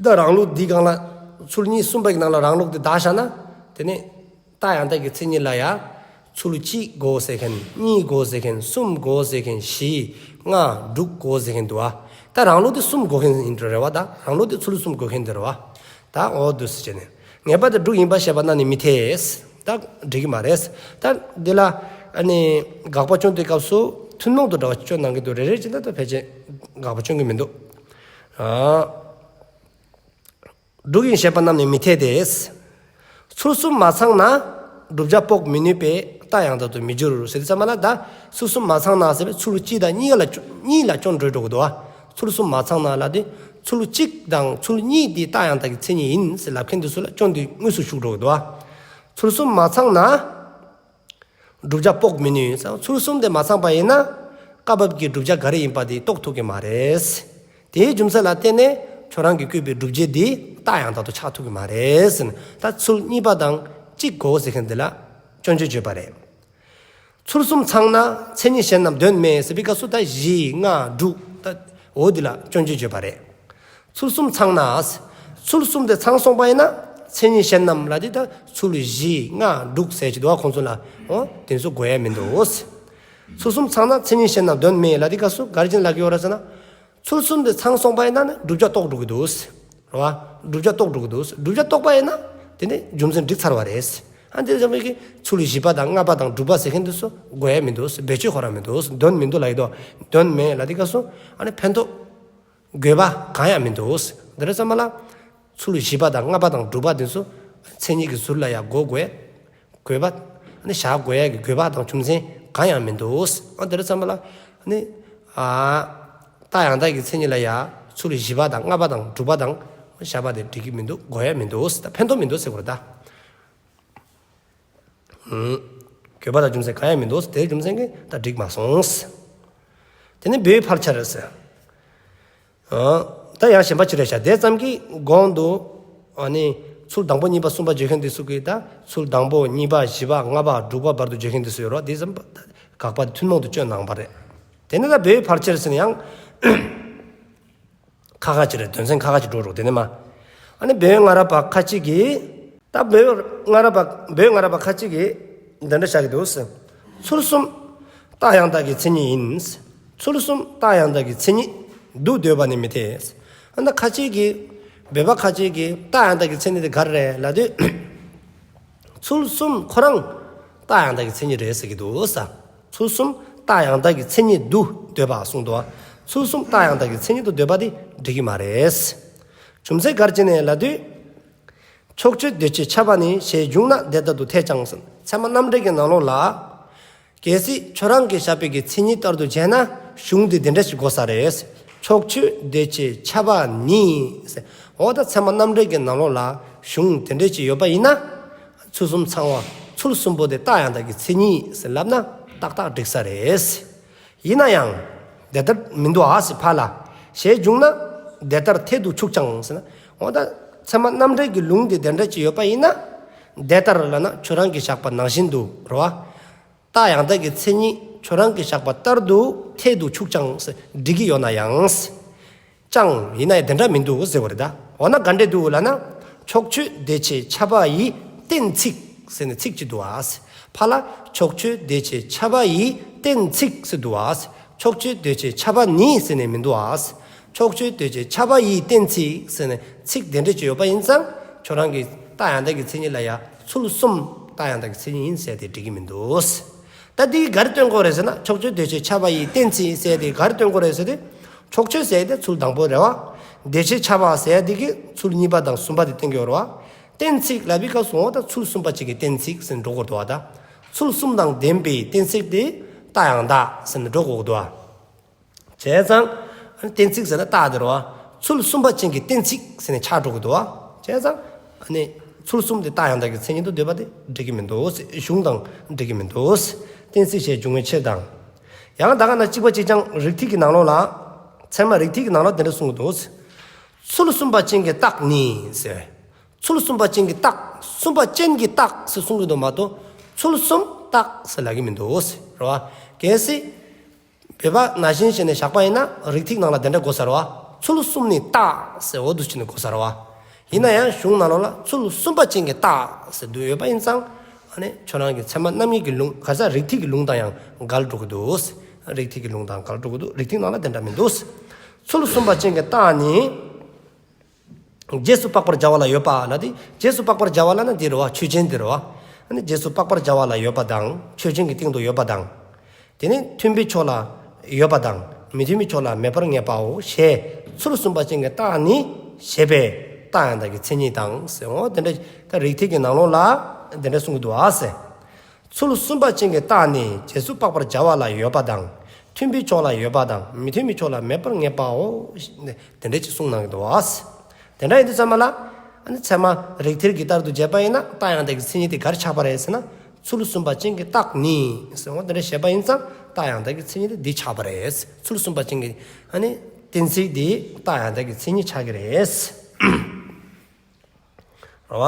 ད་རང་ལུགས་འདིའི་སྒང་ལ་ཚུལ་གཉིས་གསུམ་པ་གི་ནང་ལ་རང་ལུགས་དེ་བདག་བཞག་ན། དེ་ནས་རྟགས་ཡང་དག་གི་མཚན་ཉིད་ལ་ཡ། ཚུལ་གཅིག་དགོས་ཟེར་མཁན། གཉིས་དགོས་ཟེར་མཁན། གསུམ་དགོས་ཟེར་མཁན། བཞི། ལྔ། དྲུག་དགོས་ཟེར་མཁན་འདུག་བ། ད་རང་ལུགས་དེ་གསུམ་དགོས་མཁན་ཡིན་འགྲོ་རེད་བ། ད་རང་ལུགས་དེ་ཚུལ་གསུམ་དགོས་མཁན་དེ་རེད་བ། ད་འོ་འདུག་སེ་བྱས་ནས་ངེས་པ་དེ་དྲུག་ཡིན་པ་བཤད་པ་ན་ནི་མི་འཐད། ད་འགྲིག་གི་མ་རེད། ད་འདི་ལ་ཨ་ནི་དགག་པ་སྐྱོན་དུས་སྐབས་སུ་ཐུན་མོང་དུ་འདྲ་བ་སྐྱོན་གནང་གི་འདུག། རེ་རེ་བྱས་ན་ད་ཕལ་ཆེར་དགག་པ་སྐྱོན་གི་མི་འདུག། ཨ། དྲུག་ཡིན་ཞེས་པ་རྣམས་ནི་མི་འཐད་དེ། ཚུལ་གསུམ་མ་ཚང་ན་བསྒྲུབ་བྱ་དཔོག་མི་ནུས་པས་རྟགས་ཡང་དག་ཏུ་མི་འགྱུར་ཟེར་དུས་ཙམ་པ་ལ། ད་ཚུལ་གསུམ་མ་ཚང་ན་ཟེར་བའི་ཚུལ་གཅིག་དང་གཉིས་ལ་སྐྱོ་གཉིས་ལ་སྐྱོན་འགྲོ་འགྲོ་གི་འདུག་བ། ཚུལ་གསུམ་མ་ཚང་ན་ལ་དེ་ཚུལ་གཅིག་དང་ཚུལ་གཉིས་དེ་རྟགས་ཡང་དག་གི་མཚན་ཉིད་ཡིན་ཟེར་ལབ་མཁན་དེ་ཚོ་ལ་སྐྱོན་དེ་དངོས་སུ་ཞུགས་འགྲོ་གི་འདུག་བ། ཚུལ་གསུམ་མ་ཚང་ན། བསྒྲུབ་བྱ་དཔོག་མི་ནུས། ཚུལ་གསུམ་དེ་མ་ཚང་པ་ཡིན་ན། སྐབས་བབ་ཀྱི་བསྒྲུབ་བྱ་ག་རེ་ཡིན་པ་དེ་རྟོགས་ཐུབ་ཀྱི་མ་རེད། དེའི་རྒྱུ་མཚན་ལ་བརྟེན་ནས་ཁྱོད་རང་གིས་བཀོད་པའི་བསྒྲུབ་བྱ་དེ་རྟགས་ཡང་དག་ཏུ་ཆགས་ཐུབ་ཀྱི་མ་རེད་ཟེར་ནས། ད་ཚུལ་གཉིས་པ་དང་གཅིག་དགོས་ཟེར་མཁན་དེ་ལ་སྐྱོན་བརྗོད་བརྗོད་པ་རེད། ཚུལ་གསུམ་ཚང་ན་མཚན་ཉིད་གཞན་རྣམས་དོན་མེད་ཟེར་བའི་སྐབས་སུ་ད་བཞི་ལྔ་དྲུག་ད་འོ་འདི་ལ་སྐྱོན་བརྗོད་བརྗོད་པ་རེད། ཚུལ་གསུམ་ཚང་ན། ཚུལ་གསུམ་དེ་ཚང་སོང་པ་ཡིན་ན་མཚན་ཉིད་གཞན་རྣམས་ལ་དེ་ད་ཚུལ་བཞི་ལྔ་དྲུག་ཟེར་གྱི་འདུག་བ། ཁོང་ཚོ་ལ་འོ་དེ་ཚོ་དགོས་ཡ་མི་འདུག་ཚུལ་གསུམ་ཚང་ན་མཚན་ཉིད་གཞན་རྣམས་དོན་མེད་ལ་དེ་སྐབས་སུ་ག་རེ་བྱས་ནས་ལབ་ཀྱི་ཡོད་རེད་ཟེར་ན། ཚུལ་གསུམ་དེ་ཚང་སོང་པ་ཡིན་ན་ནི་བསྒྲུབ་བྱ་རྟོགས་འགྲོ་གི་འདུག་རེད་བ། བསྒྲུབ་བྱ་རྟོགས་འགྲོ་གི་འདུག་བསྒྲུབ་བྱ་རྟོགས་པ་ཡིན་ན་དེ་ནི་རྒྱུ་མཚན་འགྲིག་ཚར་བ་རེད། ཨ་འདི་ཙམ་གྱིས་ཚུལ་བཞི་པ་དང་ལྔ་པ་དང་དྲུག་པ་ཟེར་མཁན་དེ་ཚོ་དགོས་ཡ་མི་འདུག་བེད་སྤྱོད་ཁོ་རང་མི་འདུག་དོན་མི་འདུག་ལབ་ཀྱི་འདུག་དོན་མེད་ལ་དེ་སྐབས་སུ་ཨ་ནི་ཕན་ཐོགས་དགོས་པ་གང་ཡང་མི་འདུག་འདི་རེད་ཙམ་པ་ལ། ཚུལ་བཞི་པ་དང་ལྔ་པ་དང་དྲུག་པ་དེ་ཚོ་མཚན་ཉིད་ཀྱི་ཟུར་ལ་ཡང་གོ་དགོས། དགོས་པ། ནི་བཞག་དགོས་ཡ་གི་དགོས་པ་དང་རྒྱུ་མཚན་གང་ཡང་མི་འདུག་ཨ་དེ་རེད་ཙམ་པ་ལ། ནི། ཨ། རྟགས་ཡང་དག་གི་མཚན་ཉིད་ལ་ཡང་ཚུལ་བཞི་པ་དང་ལྔ་པ་དང་དྲུག་པ་དང་བཞག་པ་དེ་འགྲིག་གི་མི་འདུག་དགོས་ཡ་མི་འདུག་ད་ཕན་ཐོགས་མི་འདུག་ཟེར་དགོས་རེད་ད། ཨུམ། དགོས་པ་དང་རྒྱུ་མཚན་གང་ཡང་མི་འདུག་དེའི་རྒྱུ་མཚན་གྱིས་ད་འགྲིག་མ་སོང་། དེ་ནི་བོད་ཕལ་ཆེར་ཟེར། ཨ། ད་ཡང་གཞན་པ་ཅི་རེད་ཤག་དེ་ཙམ་གྱི་གོང་དུ། ཨ་ནི། ཚུལ་དང་པོ་གཉིས་པ་གསུམ་པ་བརྗོད་མཁན་དེ་ཚོ་གིས་ད་ཚུལ་དང་པོ་གཉིས་པ་བཞི་པ་ལྔ་པ་དྲུག་པ་བར་དུ་བརྗོད་མཁན་དེ་ཚོ་ཡོད་རེད་བ། དེ་ཙམ་དགག་པ་ཐུན་མོང་དུ་སྐྱོན་གནང་པ་རེད། དེ་ནི་ད་བོད་ཕལ་ཆེར་ཟེར་ན་ཡང་ཁ་ཁ་ཅི་རེད། དོན་ཚན་ཁ་ཁ་ཅི་འགྲོ་རོགས་དེ་ནི་མ། ཨ་ནི་བོད་སྔ་རབས་པ་ཁ་ཅིག་གིས། ད་བོད་སྔ་རབས་པ་བོད་སྔ་རབས་པ་ཁ་ཅིག་གིས་འདི་འདྲ་བཞག་གི་འདུག་ཟེར། ཚུལ་གསུམ་རྟགས་ཡང་དག་གི་མཚན་ཉིད་ཡིན། ཚུལ་གསུམ་རྟགས་ཡང་དག་གི་མཚན་ཉིད་དུ་འདོད་པ་ནི་མི་འཐད། ཨ་ནི་ཁ་ཅིག་གིས་བོད་པ་ཁ་ཅིག་གིས་རྟགས་ཡང་དག་གི་མཚན་ཉིད་དེ་ག་རེ་རེད་ལབ་དུས། ཚུལ་གསུམ་ཁོ་རང་རྟགས་ཡང་དག་གི་མཚན་ཉིད་རེད་ཟེར་གྱི་འདུག་ས། ཚུལ་གསུམ་རྟགས་ཡང་དག་གི་མཚན་ཉིད་དུ་འདོད་པ་གསུངས་འདུག་ཚུལ་གསུམ་རྟགས་ཡང་དག་གི་མཚན་ཉིད་དུ་འདོད་པ་དེ་འགྲིག་གི་མ་རེད། རྒྱུ་མཚན་ག་རེ་བྱས་ནས་ལབ་དུས། ཕྱོགས་ཆོས་འདོད་བྱེད་ཁྱབ་པ་ནི་ཞེས་བྱུང་ན་དེ་ལྟར་དུ་འཐད་ཀྱང་ཟེར། ཚད་མ་རྣམ་འགྲེལ་གྱི་ནང་ལོགས་ལ། གལ་སྲིད་ཁྱོད་རང་གིས་བཞག་པའི་གི་མཚན་ཉིད་ལྟར་དུ་བྱས་ན་གཞུང་འདི་དེ་འདྲ་ཞིག་དགོས་ས་རེད། ཕྱོགས་ཆོས་འདོད་བྱེད་ཁྱབ་པ་ནི་ཟེར། འོ་ད་ཚད་མ་རྣམ་འགྲེལ་གྱི་ནང་ལོགས་ལ་གཞུང་དེ་འདྲ་ཞིག་ཡོད་པ་ཡིན་ན། ཚུལ་གསུམ་ཚང་བ་ཚུལ་གསུམ་པོ་དེ་རྟགས་ཡང་དག་གི་མཚན་ཉིད་ཟེར་ལབ་ན་ཏག་ཏག་འགྲིག་ས་རེད། ཡིན་ན་ཡང་། དེ་ལྟར་མི་འདུག་ཨ་ཟེར་ཕར་ལ། ཞེས་བྱུང་ན། དེ་ལྟར་འཐད་དུ་ཆུག་ཀྱང་ཟེར་ན། འོ་ད། ཚད་མ་རྣམ་འགྲེལ་གྱི་ལུང་དེ་དེ་འདྲ་ཅིག་ཡོད་པ་ཡིན་ན། དེ་ལྟར་ལབ་ན་ཁྱོད་རང་གིས་བཞག་པ་ནང་བཞིན་དུ་རེད་བ། རྟགས་ཡང་དག་གི་མཚན་ཉིད་ཁྱོད་རང་གིས་བཞག་པ་ལྟར་དུ་འཐད་དུ་ཆུག་ཀྱང་ཟེར་འགྲིག་གི་ཡོད་ན་ཡང་། ཀྱང་ཡིན་ན་ཡང་དེ་འདྲ་མི་འདུག་ཟེར་བ་རེད་ད། འོ་ན་ག་འདྲས་འདུག་ལབ་ན། ཕྱོགས་ཆོས་འདོད་བྱེད་ཁྱབ་པ་ཡི་གཏན་ཚིགས་ཟེར་ནས་ཚིག་ཅིག་འདུག་ཨ། ཕར་ལ་ཕྱོགས་ཆོས་འདོད་བྱེད་ཁྱབ་པ་ཡི་གཏན་ཚིགས་ཟེར་འདུག་ཨ། ཕྱོགས་ཆོས་འདོད་བྱེད་ཁྱབ་པ་ནི་ཟེར་ནས་མི་འདུག་ཨ། ཕྱོགས་ཆོས་འདོད་བྱེད་ཁྱབ་པ་ཡི་གཏན་ཚིགས་ཟེར་ནས་ཚིག་དེ་འདྲ་ཅིག་ཡོད་པ་ཡིན་ཙང་ཁྱོད་རང་གིས་རྟགས་ཡང་དག་གི་མཚན་ཉིད་ལ་ཡང་ཚུལ་གསུམ་རྟགས་ཡང་དག་གི་མཚན་ཉིད་ཡིན་ཟེར་ཏེ་འགྲིག་གི་མི་འདུག་ད་འདི་གིས་ག་རེ་སྟོན་གྱི་ཡོད་རེད་ཟེར་ན། ཕྱོགས་ཆོས་འདོད་བྱེད་ཁྱབ་པ་ཡི་གཏན་ཚིགས་ཟེར་ཏེ་ག་རེ་སྟོན་གྱི་ཡོད་རེད་ཟེར་ཏེ། ཕྱོགས་ཆོས་ཟེར་ཏེ་ཚུལ་དང་པོ་རེད་བ། འདོད་བྱེད་ཁྱབ་པ་ཟེར་ཏེ་གི་ཚུལ་གཉིས་པ་དང་གསུམ་པ་དེ་སྟོན་གྱི་ཡོད་རེད་བ། གཏན་ཚིགས་ལབ་པའི་སྐབས་སུ་འོ་ད་ཚུལ་གསུམ་པ་གཅིག་གི་གཏན་ཚིགས་ཟེར་འགྲོ་དགོས་འདུག་བ་ད། ཚུལ་གསུམ་དང་ལྡན་པའི་གཏན་ཚིགས་དེ་རྟགས་ཡང་དག་ཟེར་ནས་འགྲོ་དགོས་འདུག་བ། བྱས་ཙང་། གཏན་ཚིགས་ཟེར་ན་རྟགས་དེ་རེད་བ། ཚུལ་གསུམ་པ་ཅན་གྱི་གཏན་ཚིགས་ཟེར་ནས་ཆགས་འགྲོ་གི་འདུག་བ། བྱས་ཙང་། ཚུལ་གསུམ་དེ་རྟགས་ཡང་དག་གི་མཚན་ཉིད་དུ་འདོད་པ་དེ་འགྲིག་གི་མི་འདུག་གཞུང་དང་འགྲིག་གི་མི་འདུག་གཏན་ཚིགས་ཞེས་འབྱུང་བའི་ཕྱིར་དང་། ཡང་ད་ག་ན་གཅིག་པ་གཅིག་རྐྱང་རིགས་ཐིགས་ཀྱི་ནང་ལོགས་ལ། ཚད་མ་རིགས་ཐིགས་ཀྱི་ནང་ལོགས་དེ་འདྲ་གསུངས་ཀྱི་འདུག་ཚུལ་གསུམ་པ་ཅན་གྱི་རྟགས་ནི་ཟེར། ཚུལ་གསུམ་པ་ཅན་གྱི་རྟགས། གསུམ་པ་ཅན་གྱི་རྟགས་ཟེར་གསུང་གི་འདུག་མ་གཏོགས། ཚུལ་གསུམ་རྟགས་ཟེར་ལབ་ཀྱི་མི་འདུག་ཟེར་རེད་བ། གལ་སྲིད། བོད་པ་ན་གཞོན་བྱས་ནས་བཞག་པ་ཡིན་ན་རིགས་ཐིགས་ནང་ལ་དེ་འདྲ་དགོས་ས་རེད་བ། ཚུལ་གསུམ་ནི་རྟགས་ཟེར་འོ་འདུག་བྱས་ནས་དགོས་ས་རེད་བ། ཡིན་ན་ཡང་གཞུང་ནང་ལོགས་ལ་ཚུལ་གསུམ་པ་ཅན་གྱི་རྟགས་ཟེར་འདུག་ཡོད་པ་ཡིན་ཙང་། ཨ་ནི་ཁྱོད་རང་གི་ཚད་མ་རྣམ་ངེས་ཀྱི་ལུང་ག་ས་རིགས་ཐིགས་ཀྱི་ལུང་དང་ཡང་འགལ་འགྲོ་གི་འདུག་རིགས་ཐིགས་ཀྱི་ལུང་དང་འགལ་འགྲོ་གི་འདུག་རིགས་ཐིགས་ནང་ལ་དེ་འདྲ་མི་འདུག་ཚུལ་གསུམ་པ་ཅན་གྱི་རྟགས་ནི། རྗེས་སུ་དཔག་པར་བྱ་བ་ལ་ཡོད་པ་ལ་དེ་རྗེས་སུ་དཔག་པར་བྱ་བ་ལ་ན་འདི་རེད་བ། ཆོས་ཅན་འདི་རེད་བ། ཨ་ནི་རྗེས་སུ་དཔག་པར་བྱ་བ་ལ་ཡོད་པ་དང་ཆོས་ཅན་གྱི་སྟེང་དུ་ཡོད་པ་དང་། དེ་ནི་མཐུན་པའི་ཕྱོགས་ལ་ཡོད་པ་དང་མི་མཐུན་པའི་ཕྱོགས་ལ་མེད་པར་ངེས་པའོ་ཞེས་ཚུལ་གསུམ་པ་ཅན་གྱི་རྟགས་ནི་ཞེས་པའི་རྟགས་ཡང་དག་གི་མཚན་ཉིད་དང་ཟེར་འོ་དེ་འདྲ་ད་རིགས་ཐིགས་ཀྱི་ནང་ལོགས་ལ་དེ་འདྲ་གསུང་གི་འདུག་ཨ་ཟེར། ཚུལ་གསུམ་པ་ཅན་གྱི་རྟགས་ནི་རྗེས་སུ་དཔག་པར་བྱ་བ་ལ་ཡོད་པ་དང་མཐུན་པའི་ཕྱོགས་ལ་ཡོད་པ་དང་མི་མཐུན་པའི་ཕྱོགས་ལ་མེད་པར་ངེས་པའོ། དེ་འདྲ་ཅིག་གསུངས་གནང་གི་འདུག་བ། དེ་འདྲ་ཡིན་དུས་ཙམ་པ་ལ། ཨ་ནི་ཚད་མ་རིགས་ཐིགས་ཀྱི་ལྟར་དུ་བྱས་པ་ཡིན་ན་རྟགས་ཡང་དག་གི་མཚན་ཉིད་དེ་ག་རེ་ཆགས་པ་རེད་ཟེར་ན། ཚུལ་གསུམ་པ་ཅན་གྱི་རྟགས་ནི་ཟེར་འོ་དེ་འདྲ་བཤད་པ་ཡིན་ཙང་རྟགས་ཡང་དག་གི་མཚན་ཉིད་དེ་འདི་ཆགས་པ་རེད། ཚུལ་གསུམ་པ་ཅན་གྱི་ཨ་ནི་གཏན་ཚིགས་དེ་རྟགས་ཡང་དག་གི་མཚན་ཉིད་ཆགས་ཀྱི་རེད། རེད་བ།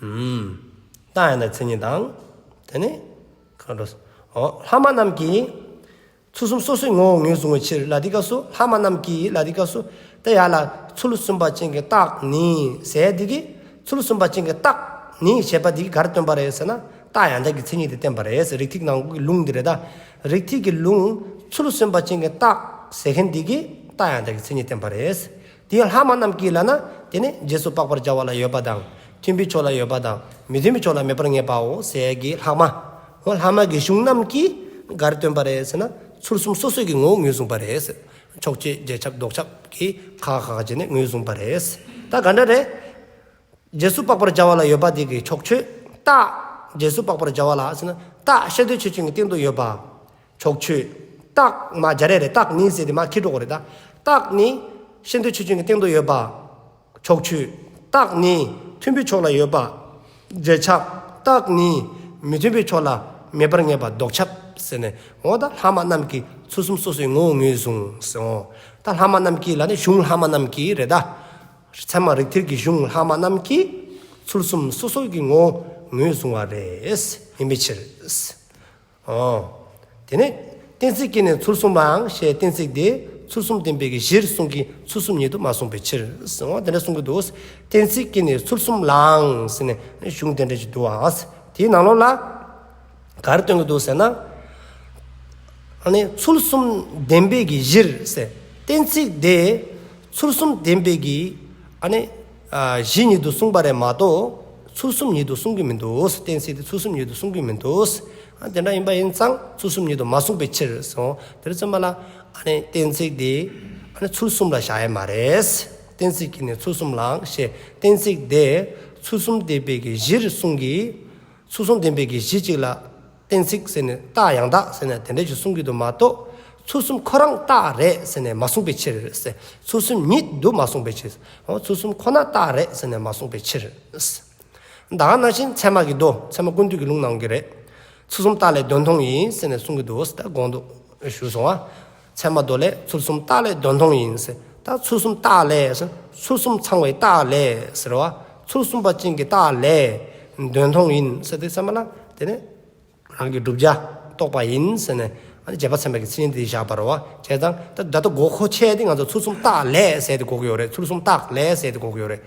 ཨུམ། རྟགས་ཡང་དག་མཚན་ཉིད་དང་། དེ་ནི། གང་འགྲོ། ཨོ། ལྷག་མ་རྣམས་ཀྱིས་ཚུལ་གསུམ་སོ་སོའི་ངོ་བོ་ངོས་བཟུང་བའི་ཕྱིར་ལ་དེའི་སྐབས་སུ། ལྷག་མ་རྣམས་ཀྱིས་ལ་དེའི་སྐབས་སུ། ད་ཡར་ལ་ཚུལ་གསུམ་པ་ཅན་གྱི་རྟགས་ནི་ཟེར་དེ་གི། ཚུལ་གསུམ་པ་ཅན་གྱི་རྟགས་ནི་ཞེས་པ་དེ་གི་ག་རེ་སྟོན་པ་རེད་ཟེར་ན། རྟགས་ཡང་དག་གི་མཚན་ཉིད་དེ་བསྟན་པ་རེད་ཟེར། རིགས་ཐིག་ནང་གི་ལུང་འདི་རེད་ད། རིགས་ཐིག་གི་ལུང་ཚུལ་གསུམ་པ་ཅན་གྱི་རྟགས་ཟེར་མཁན་འདི་གི་རྟགས་ཡང་དག་གི་མཚན་ཉིད་བསྟན་པ་རེད། དེའི་ལྷག་མ་རྣམས་ཀྱིས་ལབ་ན། དེ་ནི་རྗེས་སུ་དཔག་པར་བྱ་བ་ལ་ཡོད་པ་དང་། མཐུན་པའི་ཕྱོགས་ལ་ཡོད་པ་དང་། མི་མཐུན་པའི་ཕྱོགས་ལ་མེད་པར་ངེས་པའོ་ཟེར་གྱི་ལྷག་མ། འོ། ལྷག་མ་གི་གཞུང་རྣམས་ཀྱིས་ག་རེ་སྟོན་པ་རེད་ཟེར་ན། ཚུལ་གསུམ་སོ་སོའི་གི་ངོ་བོ་ངོས་བཟུང་པ་རེད། ཕྱོགས་ཆོས་རྗེས་ཁྱབ་ལྡོག་ཁྱབ་ཀྱིས་ཁ་ཁ་ཁ་བྱས་ནས་ངོས་བཟུང་པ་རེད། ད་ག་འདྲ་རེད། རྗེས་སུ་དཔག་པར་བྱ་བ་ལ་ཡོད་པ་དེ་གི་ཕྱོགས་ཆོས། རྟགས། རྗེས་སུ་དཔག་པར་བྱ་བ་ལ་ཟེར་ན། རྟགས་ཤེས་འདོད་ཆོས་ཅན་གྱི་སྟེང་དུ་ཡོད་པ། ཕྱོགས་ཆོས། རྟགས་མ་སྦྱར་ཡ་རེད། རྟགས་ནི་ཟེར་དེ་མ་ཁྱེར་འགྲོ་གི་རེད་ད། རྟགས་ནི་ཤེས་འདོད་ཆོས་ཅན་གྱི་སྟེང་དུ་ཡོད་པ། ཕྱོགས་ཆོས། རྟགས་ནི་མཐུན་པའི་ཕྱོགས་ལ་ཡོད་པ། རྗེས་ཁྱབ། རྟགས་ནི་མི་མཐུན་པའི་ཕྱོགས་ལ་མེད་པར་ངེས་པ་ལྡོག་ཁྱབ་ཟེར་ནས། འོ་ད་ལྷག་མ་རྣམས་ཀྱིས་ཚུལ་གསུམ་སོ་སོའི་ངོ་བོ་ངོས་བཟུང་ཟེར། འོ། ད་ལྷག་མ་རྣམས་ཀྱིས་ལབ་ནས་གཞུང་ལྷག་མ་རྣམས་ཀྱིས་རེད་ད། ཚད་མ་རིགས་ཐིག་གི་གཞུང་ལྷག་མ་རྣམས་ཀྱིས་ཚུལ་གསུམ་སོ་སོའི་གི་ངོ་བོ་ངོས་བཟུང་བ་རེད། ཡིན་པའི་ཕྱིར། ཨོ། དེ་ནས་གཏན་ཚིགས་ཀྱིས་ནི་ཚུལ་གསུམ་ལའང་ཞེས་གཏན་ཚིགས་དེ་ཚུལ་གསུམ་བདེན་པའི་གི་གཞིར་གསུངས་ཀྱི་ཚུལ་གསུམ་ཉིད་དུ་མ་གསུངས་པའི་ཕྱིར། ཨོ། དེ་འདྲ་གསུང་གི་འདུག། གཏན་ཚིགས་ཀྱིས་ནི་ཚུལ་གསུམ་ལའང་ཟེར་ནས་གཞུང་དེ་འདྲ་ཞིག་འདུག་ཨ། དེའི་ནང་ལོགས་ལ་ག་རེ་སྟོན་གྱི་འདུག་ཟེར་ན། ཨ་ནི་ཚུལ་གསུམ་བདེན་པའི་གི་གཞིར་ཟེར། གཏན་ཚིགས་དེ་ཚུལ་གསུམ་བདེན་པའི་གི། ཨ་ནི། ཨ། གཞི་ཉིད་དུ་གསུངས་པ་རེད་མ་གཏོགས། ཚུལ་གསུམ་ཉིད་དུ་གསུང་གི་མི་འདུག། གཏན་ཚིགས་དེ་ཚུལ་གསུམ་ཉིད་དུ་གསུང་གི་མི་འདུག། ཨ། དེ་འདྲ་ཡིན་པ་ཡིན་ཙང་ཚུལ་གསུམ་ཉིད་དུ་མ་གསུངས་པའི་ཕྱིར་སོང་། དེར་ཙམ་པ་ལ། ཨ་ནི་གཏན་ཚིགས་དེ། ཨ་ནི་ཚུལ་གསུམ་ལ་བཞག་ཡ་མ་རེད། གཏན་ཚིགས་ཀྱིས་ནི་ཚུལ་གསུམ་ལའང་ཞེས་གཏན་ཚིགས་དེ་ཚུལ་གསུམ་བདེན་པའི་གི་གཞིར་གསུངས་ཀྱི། ཚུལ་གསུམ་བདེན་པའི་གི་གཞི་གཅིག་ལ། གཏན་ཚིགས་ཟེར་ནས་རྟགས་ཡང་དག་ཟེར་ནས་དེ་འདྲ་ཞིག་གསུང་གི་འདུག་མ་གཏོགས། ཚུལ་གསུམ་ཁོ་རང་རྟགས་རེད་ཟེར་ནས་མ་གསུངས་པའི་ཕྱིར་ཟེར། ཚུལ་གསུམ་ཉིད་དུ་མ་གསུངས་པའི་ཕྱིར། འོ། ཚུལ་གསུམ་ཁོ་ན་རྟགས་རེད་ཟེར་ནས་མ་གསུངས་པའི་ཕྱིར། ད་ག་ནང་བཞིན་ཚད་མ་གི་མདོ། ཚད་མ་ཀུན་བཏུས་ཀྱི་ལུང་ནང་གི་རེད། ཚུལ་གསུམ་རྟགས་ལས་དོན་མཐོང་ཡིན་ཟེར་ནས་གསུང་གི་འདུག། ད་གོང་དུ་ཞུས་སོང་ཨ། ཚད་མ་མདོ་ལས་ཚུལ་གསུམ་རྟགས་ལས་དོན་མཐོང་ཡིན་ཟེར། ད་ཚུལ་གསུམ་རྟགས་ལས་ཟེར། ཚུལ་གསུམ་ཚང་བའི་རྟགས་ལས་ཟེར་བ། ཚུལ་གསུམ་པ་ཅན་གྱི་རྟགས་ལས་དོན་མཐོང་ཡིན་ཟེར་དུས་ཙམ་པ་ལ། དེ་ནས་རང་གི་བསྒྲུབ་བྱ་རྟོགས་པ་ཡིན་ཟེར་ནས། ཨ་ནི་རྗེས་དཔག་ཚད་མ་གི་མཚན་ཉིད་དེ་བཞག་པ་རེད་བ། བྱས་ཙང་ད་ད་ལྟ་གོ་གོ་ཆེ་དེ་ང་ཚོ་ཚུལ་གསུམ་རྟགས་ལས་ཟེར་དེ་གོ་གི་ཡོད་རེད། ཚུལ་གསུམ་རྟགས་ལས་ཟེར་དེ་གོ་གི་ཡོད་རེད།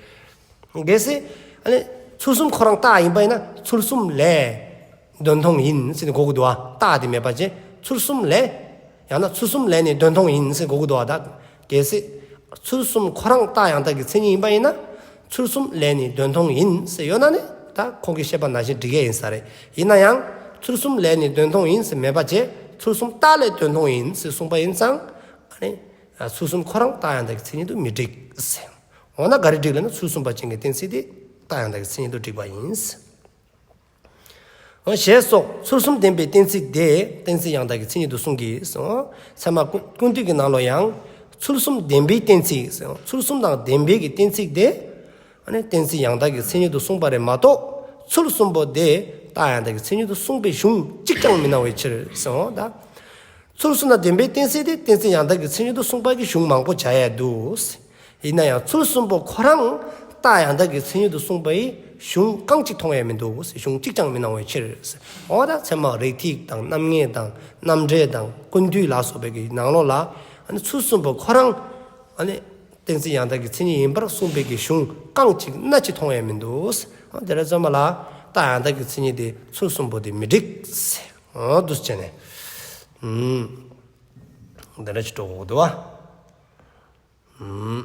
གལ་སྲིད། ཨ་ནི་ཚུལ་གསུམ་ཁོ་རང་རྟགས་ཡིན་པ་ཡིན་ན། ཚུལ་གསུམ་ལས་དོན་མཐོང་ཡིན་ཟེར་ནས་གོ་གི་འདུག་བ། རྟགས་དེ་མེད་པ་བྱས། ཚུལ་གསུམ་ལས། ཡང་ན་ཚུལ་གསུམ་ལས་ནི་དོན་མཐོང་ཡིན་ཟེར་གོ་གི་འདུག་བ། ད་གལ་སྲིད་ཚུལ་གསུམ་ཁོ་རང་རྟགས་ཡང་དག་གི་མཚན་ཉིད་ཡིན་པ་ཡིན་ན། ཚུལ་གསུམ་ལས་ནི་དོན་མཐོང་ཡིན་ཟེར་ཡོད་ན་ནི། ད་ཁོང་གིས་བཤད་པ་ནང་བཞིན་འགྲིག་ཡས་ཡིན་ས་རེད། ཡིན་ན་ཡང་ཚུལ་གསུམ་ལས་ནི་དོན་མཐོང་ཡིན་ཟེར་མེད་པ་བྱས། ཚུལ་གསུམ་རྟགས་ལས་དོན་མཐོང་ཡིན་ཟེར་གསུངས་པ་ཡིན་ཙང་། ཨ་ནི་ཚུལ་གསུམ་ཁོ་རང་རྟགས་ཡང་དག་གི་མཚན་ཉིད་དུ་མི་འགྲིག་ཟེར། འོ་ན་ག་རེ་འགྲིག་ལབ་ན། ཚུལ་གསུམ་པ་ཅན་གྱི་གཏན་ཚིགས་དེ་རྟགས་ཡང་དག་གི་མཚན་ཉིད་དུ་འགྲིག་པ་ཡིན། འོ། ཞེས་སོགས་ཚུལ་གསུམ་བདེན་པའི་གཏན་ཚིགས་དེ་གཏན་ཚིགས་ཡང་དག་གི་མཚན་ཉིད་དུ་གསུངས་ཀྱི་སོ། ཚད་མ་ཀུན་ཀུན་བཏུས་ཀྱི་ནང་ལོགས་ཡང་ཚུལ་གསུམ་བདེན་པའི་གཏན་ཚིགས་སོ། ཚུལ་གསུམ་དང་ལྡན་པའི་གི་གཏན་ཚིགས་དེ། ཨ་ནི་གཏན་ཚིགས་ཡང་དག་གི་མཚན་ཉིད་དུ་གསུངས་པ་རེད་མ་གཏོགས། ཚུལ་གསུམ་པོ་དེ་རྟགས་ཡང་དག་གི་མཚན་ཉིད་དུ་གསུངས་པའི་གཞུང་གཅིག་ཀྱང་མི་སྣང་བའི་ཕྱིར་སོ། ད། ཚུལ་གསུམ་དང་ལྡན་པའི་གཏན་ཚིགས་དེ་གཏན་ཚིགས་ཡང་དག་གི་མཚན་ཉིད་དུ་གསུངས་པ་གི་གཞུང་མང་པོ་བྱ་ཡ་འདུག། ཡིན་ན་ཡང་ཚུལ་གསུམ་པོ་ཁོ་རང་རྟགས་ཡང་དག་གི་མཚན་ཉིད་དུ་གསུངས་པའི་གཞུང་རྐང་གཅིག་མཐོང་ཡ་མི་འདུག། གཞུང་གཅིག་ཀྱང་མི་སྣང་བའི་ཕྱིར། འོ་ད་ཚད་མ་རིགས་ཐིག་དང་རྣམ་ངེས་དང་རྣམ་འགྲེལ་དང་ཀུན་བཏུས་ལ་སོགས་པའི་གི་ནང་ལོགས་ལ། ཨ་ནི་ཚུལ་གསུམ་པོ་ཁོ་རང་། ཨ་ནི་གཏན་ཚིགས་ཡང་དག་གི་མཚན་ཉིད་ཡིན་པར་གསུངས་པའི་གི་གཞུང་རྐང་གཅིག་སྣ་གཅིག་མཐོང་ཡ་མི་འདུག། འོ་དེ་འདྲ་ཙམ་པ་ལ་རྟགས་ཡང་དག་གི་མཚན་ཉིད་དེ་ཚུལ་གསུམ་པོ་དེ་མི་འགྲིག། འོ་འདུག་བྱས་ནས། ཨུམ། འདི་འདྲ་ཅིག་འགྲོ་དགོས་འདུག་བ། ཨུམ།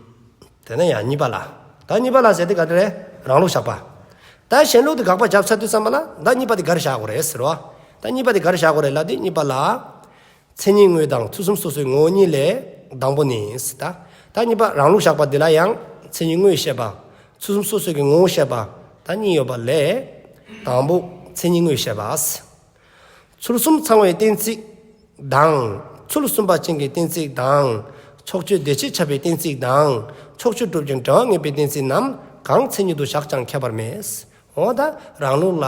དེ་ནས་ཡང་གཉིས་པ་ལ། ད་གཉིས་པ་ལ་ཟེར་དེ་ག་དེ་རེད། རང་ལུགས་བཞག་པ། ད་གཞན་ལུགས་དེ་དགག་པ་བརྒྱབ་ཚར་དུས་ཙམ་པ་ལ། ད་གཉིས་པ་དེ་ག་རེ་བཞག་དགོས་རེད་ཟེར་བ། ད་གཉིས་པ་དེ་ག་རེ་བཞག་དགོས་རེད་ལབ་དུས། གཉིས་པ་ལ། མཚན་ཉིད་དངོས་དང་ཚུལ་གསུམ་སོ་སོའི་ངོ་བོ་གཉིས་ལས་དང་པོ་ནི་ཟེར། ད་ད་གཉིས་པ་རང་ལུགས་བཞག་པ་འདི་ལ་ཡང་མཚན་ཉིད་དངོས་བཤད་པ། ཚུལ་གསུམ་སོ་སོའི་གི་ངོ་བོ་བཤད་པ། ད་གཉིས་ཡོད་པ་ལས། དང་པོ་མཚན་ཉིད་དངོས་བཤད་པ། ཚུལ་གསུམ་ཚང་བའི་གཏན་ཚིགས་དང་། ཚུལ་གསུམ་པ་ཅན་གྱི་གཏན་ཚིགས་དང་། ཕྱོགས་ཆོས་འདོད་བྱེད་ཁྱབ་པའི་གཏན་ཚིགས་དང་། ཕྱོགས་ཆོས་སྒྲུབ་ཅིང་འབྲེལ་བ་ངེས་པའི་གཏན་ཚིགས་རྣམས་གང་མཚན་ཉིད་དུ་བཞག་ཀྱང་ཁྱད་པར་མེད། འོ་ད་རང་ལུགས་ལ་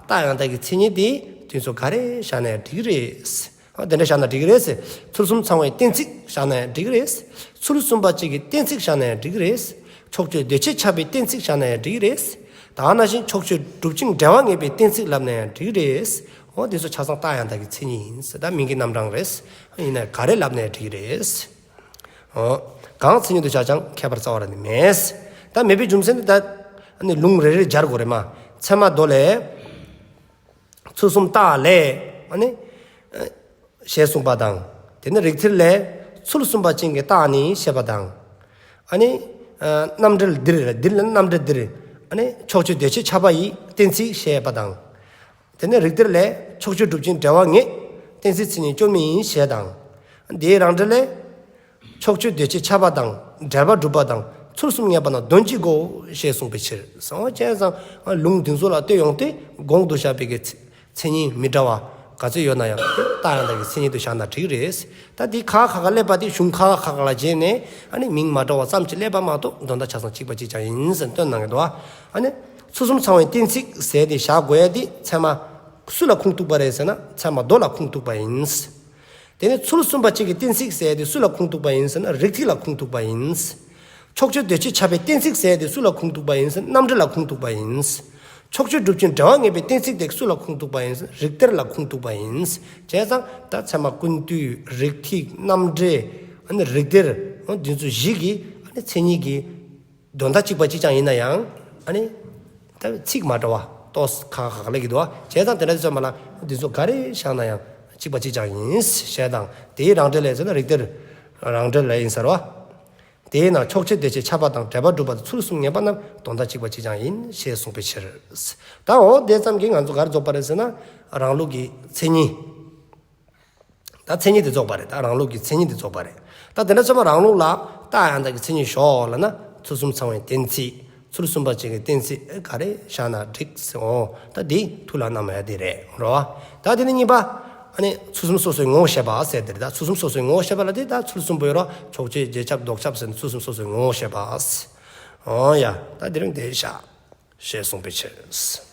རྟགས་ཡང་དག་གི་མཚན་ཉིད་དེ་དེ་ཚོ་ག་རེ་བཞག་ནའང་འགྲིག་གི་རེད། འོ་དེ་འདྲ་བཞག་ན་འགྲིག་གི་རེད། ཚུལ་གསུམ་ཚང་བའི་གཏན་ཚིགས་བཞག་ནའང་འགྲིག་གི་རེད། ཚུལ་གསུམ་པ་གཅིག་གི་གཏན་ཚིགས་བཞག་ནའང་འགྲིག་གི་རེད། ཕྱོགས་ཆོས་འདོད་བྱེད་ཁྱབ་པའི་གཏན་ཚིགས་བཞག་ནའང་འགྲིག་གི་རེད། ད་ག་ནང་བཞིན་ཕྱོགས་ཆོས་སྒྲུབ་ཅིང་འབྲེལ་བ་ངེས་པའི་གཏན་ཚིགས་ལབ་ནའང་འགྲིག་གི་རེད། འོ་དེ་ཚོ་ཆ་ཚང་རྟགས་ཡང་དག་གི་མཚན་ཉིད་ཡིན། ད་མིང་གི་རྣམ་གྲངས་རེད། ཡིན་ན་ག་རེ་ལབ་ནའི་འགྲིག་གི་རེད། འོ། གང་མཚན་ཉིད་དུ་བཞག་ཀྱང་ཁྱད་པར་རྩ་བ་རང་ནས་མེད། ད་མེད་པའི་རྒྱུ་མཚན་དེ་ད་ནི་ལུང་རེ་རེ་སྦྱར་དགོས་རེད་མ། ཚད་མ་མདོ་ལས། ཚུལ་གསུམ་རྟགས་ལས། ཨ་ནི། ཞེས་གསུངས་པ་དང་། དེ་ནི་རིགས་གཏེར་ལས། ཚུལ་གསུམ་པ་ཅན་གྱི་རྟགས་ནི་ཞེས་པ་དང་། ཨ་ནི། རྣམ་འགྲེལ་འདིར་འདིར་ལ་རྣམ་འགྲེལ་འདིར། ཨ་ནི་ཕྱོགས་ཆོས་གདོས་བཅས་ཁྱབ་པ་ཡི་གཏན་ཚིགས་ཞེས་པ་དང་། དེ་ནས་རིགས་གཏེར་ལས་ཕྱོགས་ཆོས་སྒྲུབ་ཅིང་འབྲེལ་བ་ངེས། གཏན་ཚིགས་མཚན་ཉིད་སྐྱོན་མེད་ཡིན་ཞེས་དང་། དེའི་རང་འགྲེལ་ལས། ཕྱོགས་ཆོས་གདོས་བཅས་ཁྱབ་པ་དང་འབྲེལ་པ་སྒྲུབ་པ་དང་ཚུལ་གསུམ་ངེས་པ་རྣམས་དོན་གཅིག་གོ། ཞེས་གསུངས་པའི་ཕྱིར། གསང་བ་བྱས་ཙང་ལུང་འདི་ཚོ་ལ་ལྟོས་ཡོང་སྟེ་གོང་དུ་བཤད་པའི་གི་མཚན་ཉིད་མི་འདྲ་བ་ག་ཚོད་ཡོད་ན་ཡང་རྟགས་ཡང་དག་གི་མཚན་ཉིད་དུ་བཞག་ན་འགྲིག་རེད། ད་འདི་ཁ་ཁ་ཁ་སླེབས་པ་དེ་གཞུང་ཁ་ཁ་ཁ་ལ་བྱས་ནས་ཨ་ནི་མིང་མ་འདྲ་བ་ཙམ་ཅིག་སླེབས་པ་མ་གཏོགས་དོན་དག་ཆ་ཚང་གཅིག་པ་གཅིག་རྐྱང་ཡིན་ཟེར་སྟོན་གནང་གི་འདུག་ཨ་ནི། ཚུལ་གསུམ་ཚང་བའི་གཏན་ཚིགས་ཟེར་ཏེ་བཞག་དགོས་ཡ་དེ་ཚད་མ་སུ་ལ་ཁུངས་གཏུགས་པ་རེད་ཟེར་ན་ཚད་མ་མདོ་ལ་ཁུངས་གཏུགས་པ་ཡིན། དེ་ནས་ཚུལ་གསུམ་པ་གཅིག་གི་གཏན་ཚིགས་ཟེར་ཏེ་སུ་ལ་ཁུངས་གཏུགས་པ་ཡིན་ཟེར་ན་རིགས་གཏེར་ལ་ཁུངས་གཏུགས་པ་ཡིན། ཕྱོགས་ཆོས་གདོས་བཅས་ཁྱབ་པའི་གཏན་ཚིགས་ཟེར་ཏེ་སུ་ལ་ཁུངས་གཏུགས་པ་ཡིན་ཟེར་ན་རྣམ་འགྲེལ་ལ་ཁུངས་གཏུགས་པ་ཡིན། ཕྱོགས་ཆོས་སྒྲུབ་ཅིང་འབྲེལ་བ་ངེས་པའི་གཏན་ཚིགས་དེ་སུ་ལ་ཁུངས་གཏུགས་པ་ཡིན་ཟེར་ན་རིགས་གཏེར་ལ་ཁུངས་གཏུགས་པ་ཡིན། བྱས་ཙང་ད་ཚད་མ་ཀུན་བཏུས་རིགས་གཏེར་རྣམ་འགྲེལ། ཨ་ནི་རིགས་གཏེར། འདི་ཚོ་བཞི་གི་ཨ་ནི་མཚན་ཉིད་ཀྱི། དོན་དག་གཅིག་པ་གཅིག་རྐྱང་ཡིན་ན་ཡང་། ཨ་ནི། ད་ཚིག་མ་འདྲ་བ་ཏོག་ཙམ་ཁག་ཁག་ལས་ཀྱི་འདུག་བ། བྱས་ཙང་དེ་འདྲ་དུས་ཙམ་པ་ལ་འདི་ཚོ་ག་རེ་བཞག་ན་ཡང་གཅིག་པ་གཅིག་རྐྱང་ཡིན་ཞེས་དང་དེའི་རང་འགྲེལ་ལས་ཟེར་ན་རིགས་གཏེར་རང་འགྲེལ་ལས་ཡིན་ཟེར་བ། དེས་ན་ཕྱོགས་ཆོས་གདོས་བཅས་ཁྱབ་པ་དང་འབྲེལ་པ་སྒྲུབ་པ་དང་ཚུལ་གསུམ་ངེས་པ་རྣམས་དོན་དག་གཅིག་པ་གཅིག་རྐྱང་ཡིན་ཞེས་གསུངས་པའི་ཕྱིར། ད་འོ་དེ་ཙམ་གྱིས་ང་ཚོ་ག་རེ་རྫོགས་པ་རེད་ཟེར་ན་རང་ལུགས་ཀྱི་མཚན་ཉིད། ད་མཚན་ཉིད་དེ་རྫོགས་པ་རེད། ད་རང་ལུགས་ཀྱི་མཚན་ཉིད་དེ་རྫོགས་པ་རེད། ད་དེ་འདྲ་ཚང་མ་རང་ལུགས་ལ་རྟགས་ཡང་དག་གི་མཚན་ཉིད་ཞོག་ལབ་ན་ཚུལ་གསུམ་ཚང་བའི་གཏན་ཚིགས། ཚུལ་གསུམ་པ་གཅིག་གི་གཏན་ཚིགས་ག་རེ་བཞག་ན་འགྲིག་ཟེར་འོ། ད་འདི་ཐུགས་ལ་བསྣམས་ཡ་དེ་རེད་རོ། ད་དེ་ནས་གཉིས་པ། ཨ་ནི་ཚུལ་གསུམ་སོ་སོའི་ངོ་བོ་བཤད་པ་ཟེར་དེ་རེད། ད་ཚུལ་གསུམ་སོ་སོའི་ངོ་བོ་བཤད་པ་ལ་དེ་ད་ཚུལ་གསུམ་པོ་ཡོད་རོ། ཕྱོགས་ཆོས་རྗེས་ཁྱབ་ལྡོག་ཁྱབ་ཟེར་ནས་ཚུལ་གསུམ་སོ་སོའི་ངོ་བོ་བཤད་པ། འོ་ཡ། ད་དེ་རིང་དེ་བཞག་ཞེས་གསུངས་པའི་ཕྱིར།